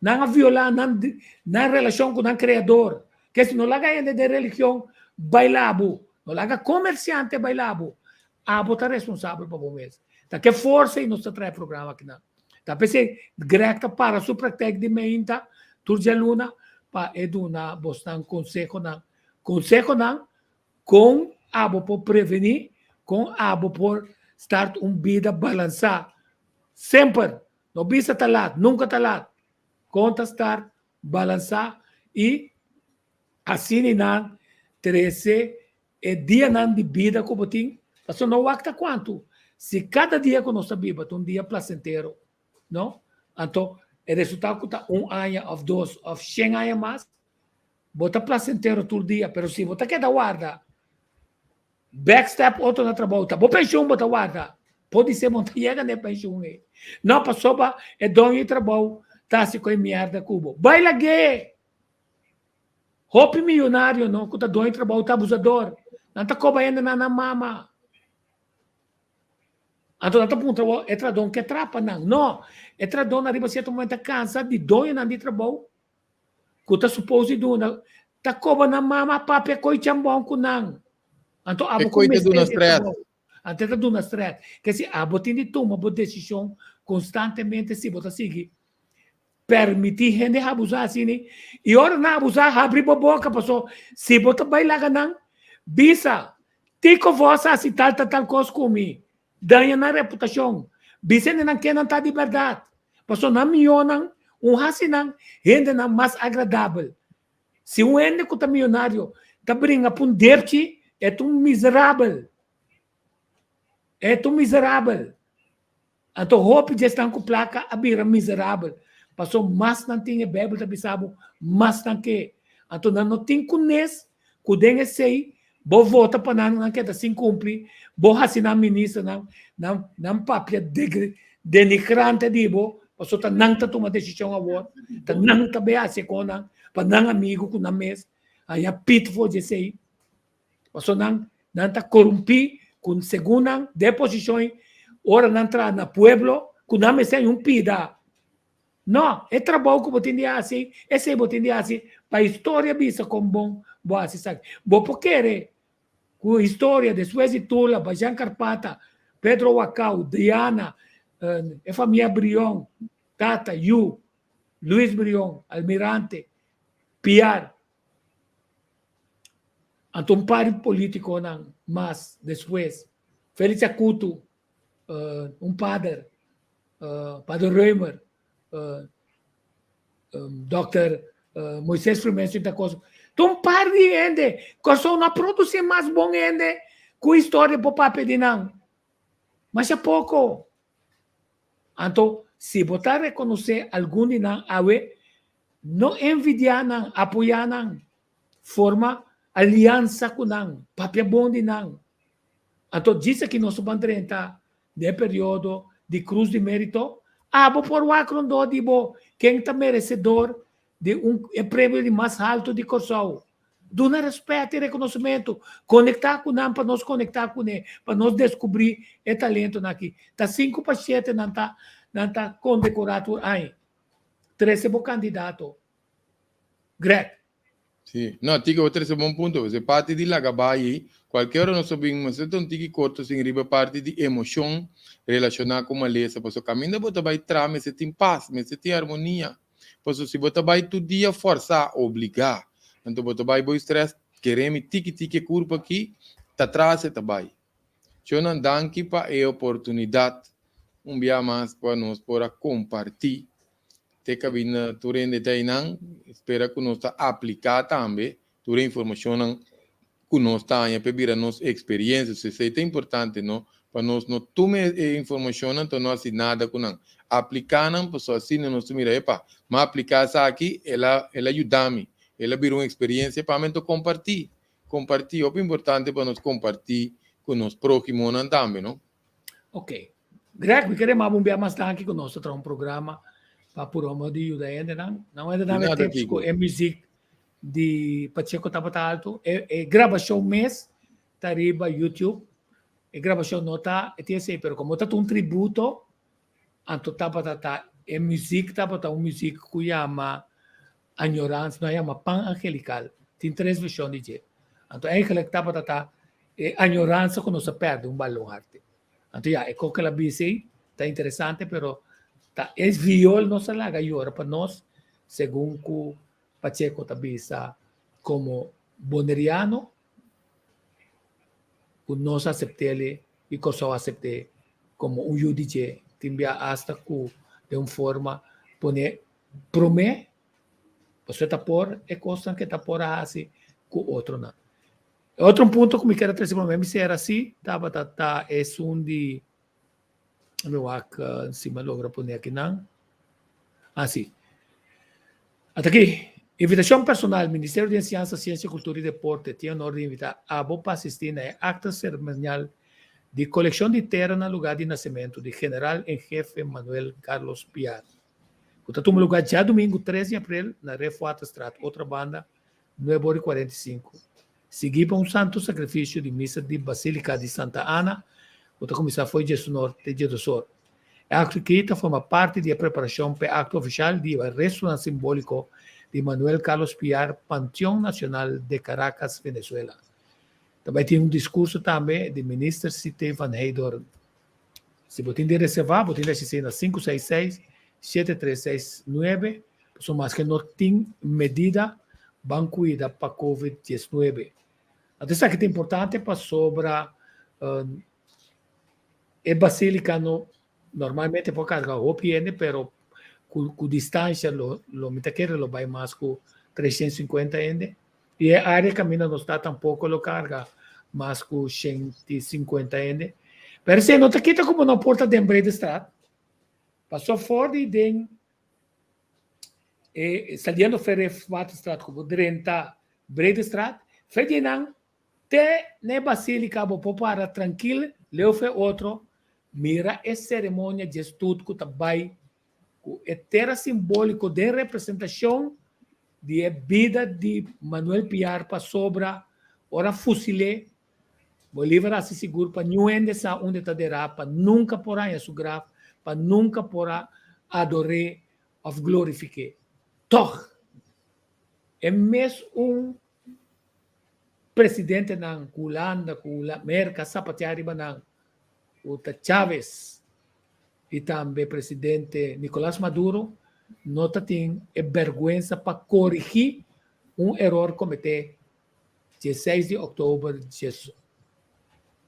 Nan a violá nan nan relashon ku nan Kreador. Ke si no laga hende den religion baila bo, no laga komersiante baila bo, abo ta responsabel pa bo mes. Ta ke forsa i nos ta traha e programa akinan. Ta p'esei Greg ta para su praktijk di meinta tur djaluna pa e duna bosnan konsehonan. Konsehonan kon abo por prevení, kon abo por start un bida balansá. Semper No bisa ta laat, nunka ta laat. Kon ta start balansá i asina nan trese e dianan di bida ku bo tin, pasobra no wak ta kuantu. Si kada dia ku nos ta biba ta un dia plasentero, no? Anto e resultado ku ta un aña òf dos òf shen aña mas, bo ta plasentero tur dia, pero si bo ta keda warda Backstep otro na trabou ta bo penshun bo ta warda. Podise bo no ta yega na e penshun ei. No pasobra e doño di trabou ta hasi ku e mierda ku bo. Bai lag'é! Hopi miyonario no ku ta doño di trabou ta abusador. Nan ta koba hende na nan mama. Anto nan ta puntra bo e tradon ke trapa nan. No, e tradon ariba sierto momento ta kansa di doñonan di trabou ku ta supos di duna ta koba nan mama a papia koi chambon ku nan. Anto abo E ku koi ta mester duna di stress. trabou. Anto e ta duna stress. Ke si abo tin di tuma bo desishon konstantemente si bo ta sigui permití hende abusá asina i ora nan abusá habri bo boka paso si bo ta bai laga nan bisa tiko vos a hasi tal tal tal kos ku mi Daña nan reputashon. Bisa hende nan ken nan ta di bèrdat. Pasobra nan mihónan un hasi nan hendenan mas agradabel. Si un hende ku ta miyonario ta bringa pa un depchi, e ta un miserabel. E ta un miserabel. Anto hopi di esnan ku plaka a bira miserabel. Pasobra mas nan tin, e Beibel ta bisa bo, mas nan ke. Anto nan no tin kunes ku den esei bo vota pa nan, nan keda sin kumpli, bo hasi nan ministernan, nan nan papia denigrante di bo, pasobra ta nan ta tuma desishon awor, ta nan ta bai hasi e konan pa nan amigu ku nan mes haña pit for di esei. Pasobra nan nan ta korumpí ku segun nan den posishon ei, ora nan traha na pueblo ku nan mester haña un pida. No, e trabou ku bo tin di hasi, esei bo tin di hasi pa historia bisa kon bon bo hasi esaki. Bo por kere ku historia despues di Tula, Bajan Karpata, Pedro Wakau, Diana, e famia Brion, tata, yu, Luis Brion, Almirante, Piar, anto un par di politikonan mas despues. Felix Akutu, un pader, Pader Römer, Dòkter Moises Frumencio da Costa. Ta un par di hende. Kòrsou no a produsí mas bon hende ku historia por papia di nan. Masha poko. Anto, si bo ta rekonosé algun di nan awe, no envidiá nan, apoyá nan. Forma aliansa ku nan, papia bon di nan. Anto djis aki nos ban drenta den e periodo di Cruz di Merito, abo por wak rondó di bo ken ta meresedor di un e premio di mas haltu di Kòrsou. Duna rèspèt i rekonosementu, konektá ku nan pa nos konektá kuné, pa nos deskubrí e talentonan aki. Ta sinku pa shete nan ta nan ta kondekorá tur aña. Trese bo kandidato. Greg. Sí. No, Tiki, bo trese bon punto. E parti di laga bai ei, kualke ora nos a bin, mester ta un tiki korto sin riba e parti di emoshon relashoná ku malesa. Pasobra kaminda bo ta bai traha mester tin pas, mester tin armonia. Pasobra si bo ta bai tur dia fòrsá, obligá, anto bo ta bai bo strès, kere mi tiki tiki e kurpa aki ta tras e ta bai. Shownan danki pa e oportunidat un bia mas pa nos por a kompartí Te cabina tur hende ta einan, spera cu nos ta aplica tambe tur e informacionnan cu nos ta haña p'e bira nos experiencia. So esey ta importante no, pa nos no tuma e informacionnan to no haci nada cu nan. Aplica nan pasobra asina nos ta mira, epa, m'a aplica esaki, el a el a yuda mi, el a bira un experiencia pa mi anto comparti, comparti. Hopi importante pa nos comparti cu nos prohimonan tambe no. Ok. Greg, mi kere maba un bia mas danki ku nos ta traha un programa pa pura modo di yuda hendenan. Nan hende dame tips ku e muziek di Pacheco tabata alto. E, e grabashon mes ta riba YouTube. E grabashon no ta e TSA, pero como ta un tributo, anto tabata ta e muziek tabata un muziek ku yama Añoransa, no yama Pan Angelical. Tin tres vershon di dje. Anto eigenlijk tabata ta e añoransa ku nos a pèrdè un baluarte. Anto ya, e kos ku el a bisa ei ta interesante, pero ta e viol nos a laga yora pa nos, segun ku Pacheco ta bisa komo boneriano, ku nos a asept'el i Kòrsou a asept'é komo un yu di dje. Tin bia asta ku den un forma pone Promé, pasobra ta por e kosnan ke ta por a hasi ku otronan. E otro punto ku mi kier a trese promé mi sera si tabata ta esun di mi wak si mi a logra pone akinan. Ah si. Ata aki, invitashon personal, Ministerio di Enseñansa, Siensia, Kultura i Deporte tin honor di invitá abo pa asistí na e akto seremonial di kolekshon di tera na lugá di nasementu di General en Hefe Manuel Carlos Piar. ku ta tuma lugá djadumingu tres di aprel na Refuaterstraat, Otrabanda, nuebe ora i 45, siguí pa un santu sakrifisio di misa di Basílika di Santa Ana ku ta kuminsá fo'i diesunor te diesdosor. E akto akí ta forma parti di e preparashon p'e akto ofishal di e restonan simbóliko di Manuel Carlos Piar Panteón Nacional de Caracas, Venezuela. Ta bai tin un diskurso tambe di Minister Cité van Heydoorn. Si bo tin di reservá, bo tin di asistí na 566 7369, pasobra maske no tin medida ban kuida pa Covid 19. Anto esaki ta importante pasobra e basílika no normalmente por karga hopi hende, pero ku ku distansha lo lo mi ta kere lo bai mas ku 350 hende. I e área kaminda nos ta tampoko lo karga mas ku 150 hende. Pero esei no ta kita ku bo no por ta den Breedestraat. Paso for di den e saliendo Ferre Waterstraat ku bo drenta Breedestraat, fe di nan te na e basílika bo por para trankil leu fe otro, mira e seremonia dje stut ku ta bai ku e tera simbóliko den representashon di e bida di Manuel Piar pasobra ora fusil'é, Bolívar a hasi sigur pa niun hende sa unda e ta derá pa nunka por haña su graf, pa nunka por a ador'é òf glorifik'é. Tòg, e mes un presidentenan ku Hulanda, ku Merka a sapateá riba nan, ku ta Chávez i tambe presidente Nicolás Maduro, no ta tin e bèrgwensa pa korigí un eror kometé dieseis di òktober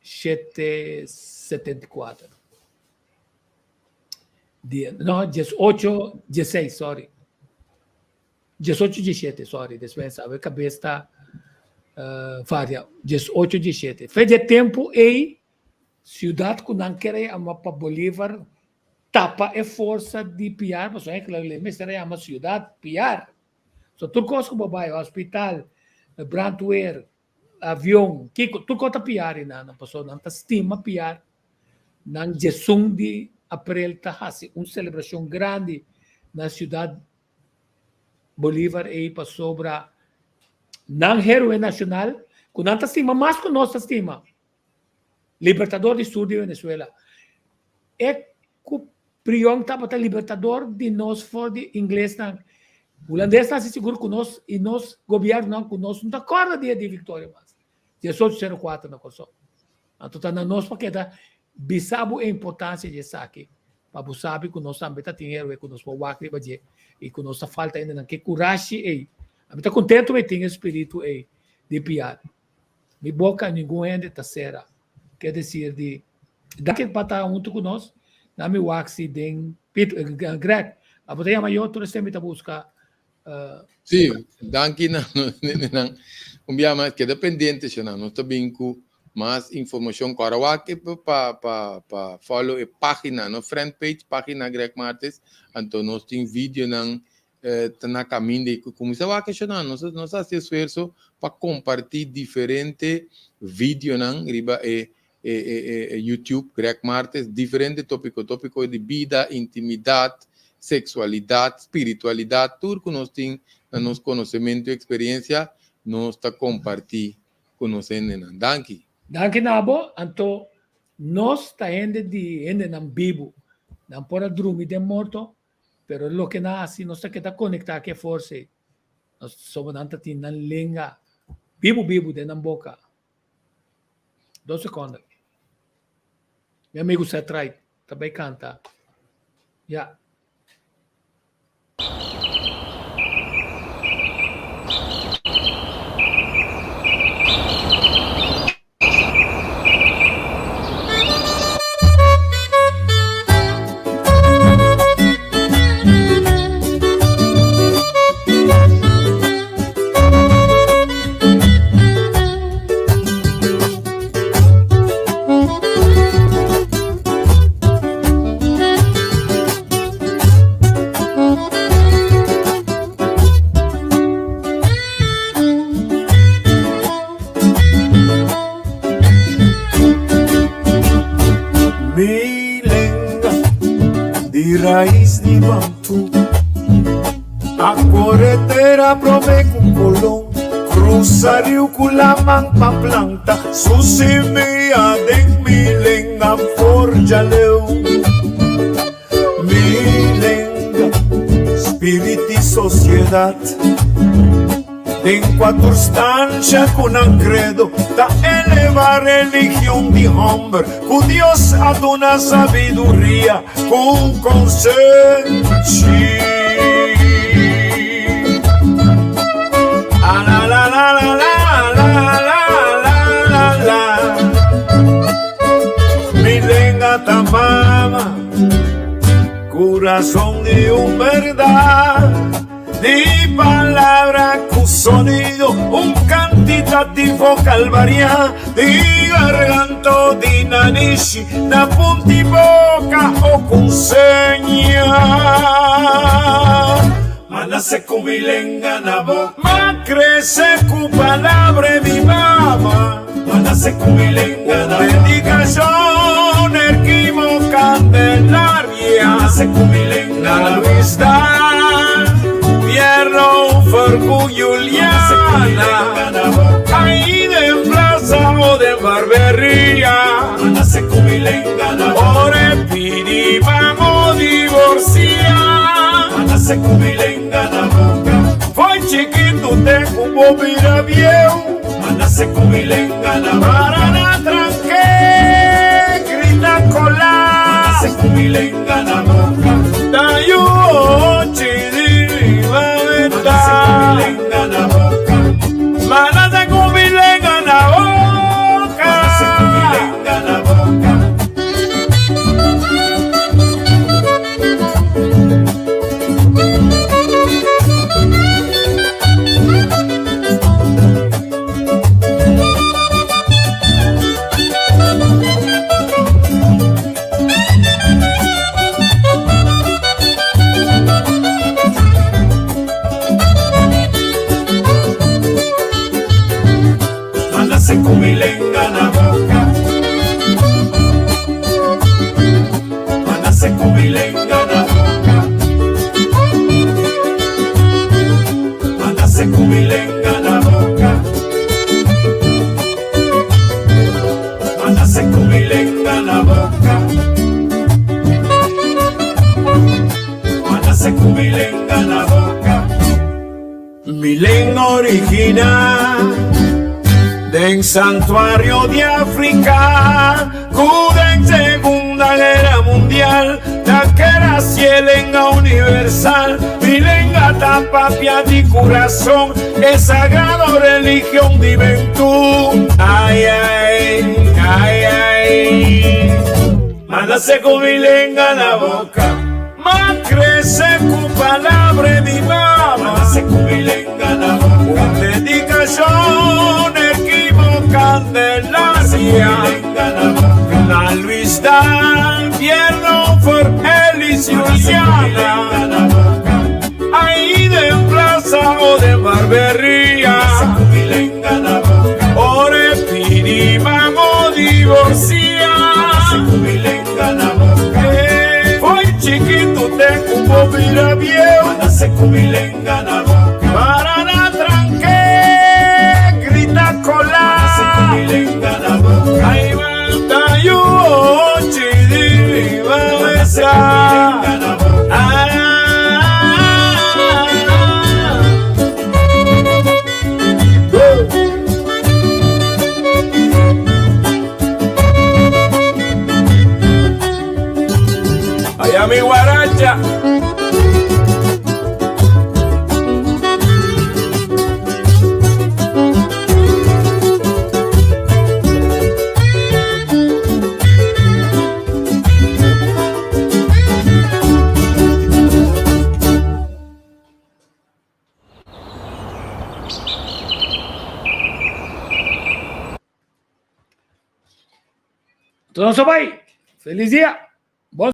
774. Di, no, 18, 16, sorry. 18, 17, sorry, despensa, awe kabes ta uh, varia. 18, 17. Fe de tempo ei, ciudad ku nan kere yama pa Bolívar tapa e forsa di Piar, pasobra eigenlijk le mester a yama ciudad Piar. So tur kos ku bo bai, hospital, brandweer, avion, kiko, tur kos ta Piar einan, pasobra nan ta stima Piar. Nan 11 di aprel ta hasi un selebrashon grandi na ciudad Bolívar ei pasobra nan héroe nacional ku nan ta stima mas ku nos ta stima. Libertador di sur di Venezuela. E ku Brion tabata libertador di nos for di inglesnan. Hulandesnan hasi sigur ku nos i nos gobiernonan ku nos no ta kòrda dia di viktoria mas. 1804 na Kòrsou. Anto ta na nos pa keda bisa bo e importansia di esaki pa bo sabi ku nos tambe ta tin héroe ku nos por wak riba dje i ku nos ta falta hendenan ke kurashi ei. Ami ta kontentu mi tin e spiritu ei di piar. Mi boka ningun hende ta sera. Ke desir di danki pa ta huntu ku nos. Na mi wak si den Pit, Greg, abo ta yama yo tur esei mi ta buska. Sí, danki na nan. Un bia mas keda pendiente shona. Nos ta bin ku mas informashon. Kòrda wak pa pa pa follow e página, no friend page, página Greg Martes. Anto nos tin videonan ta na kaminda i ku kuminsá wak eshonan nos nos a hasi esfuerso pa kompartí diferente videonan riba e e e YouTube Greg Martes diferente tópiko tópiko di bida intimidat seksualidat spiritualidat tur ku nos tin na nos konosementu i eksperensia nos ta kompartí ku nos hendenan danki. Danki na bo anto nos ta hende di hendenan bibu nan por a drumi den morto Pero loke nan hasi nos ta keda konektá ku e forsa ei. Nos soba nan ta tin nan lenga bibu bibu den nan boka. Dos sekonda. Mi amigu Seth Wright ta bai kanta. Ya. Mi lenga di rais di Bantu A kore tera prome ku Colon Cruza riu ku laman pa planta Su simia den mi lenga forja leu Mi lenga, spirit di sociedad Den cua tur stancia cu nan credo ta eleva religion di homber cu Dios a duna sabiduria cu consenshi. A la la la la la la la la la Mi lenga ta mama, curazon di un berdad. Di palabra cu sonido, un cantitativo calvaria, di garganto di nanishi, na punti boca o con seña. Ma nace cu mi lenga na boca, ma crece cu palabra di mama. Ma nace cu mi lenga na boca, dedicacion erquimo Candelaria. Ma nace cu mi lenga na Luis Dan, Pierro Fercu Juliana. Ahí den plaza o den barberia. Ma nace cu mi lenga na boca. Ore pidi vamos divorcia. Ma nace cu mi lenga na boca. Foi chiquito te cu bo bira bieu. Ma nace cu mi lenga na boca. Para na tranque, grita cola. Ma nace cu mi lenga na boca. Tayu chidi Ma nace cu mi lenga na boca. Ma nace cu mi lenga na boca. Ma nace cu mi lenga. Manase ku mi lenga na boka. Manase ku mi lenga na boka. Manase ku mi lenga na boka. Manase ku mi lenga na boka. Manase ku mi lenga na boka. Mi lenga original den santuario di Africa ku den Segunda Guera Mundial ta keda si e lenga universal. Mi lenga ta papia di curason e sagrado religion di Bentú. Ay ay, ay ay. Manase ku mi lenga na boca. M'a crece cu palabra di mama. M'a nace cu mi lenga na boca. Un dedicacion equivo Candelaria. Na Luis Dan Pierno for Elis Juliana. Ahí den plaza o den barberia. Ora pidi mamo divorcia. Foi chiquito te cu bo bira bieu. Para na tranque grita cola. Ay banda yu ochi di besa. Allá mi guaracha. Entonces, bye. Feliz día.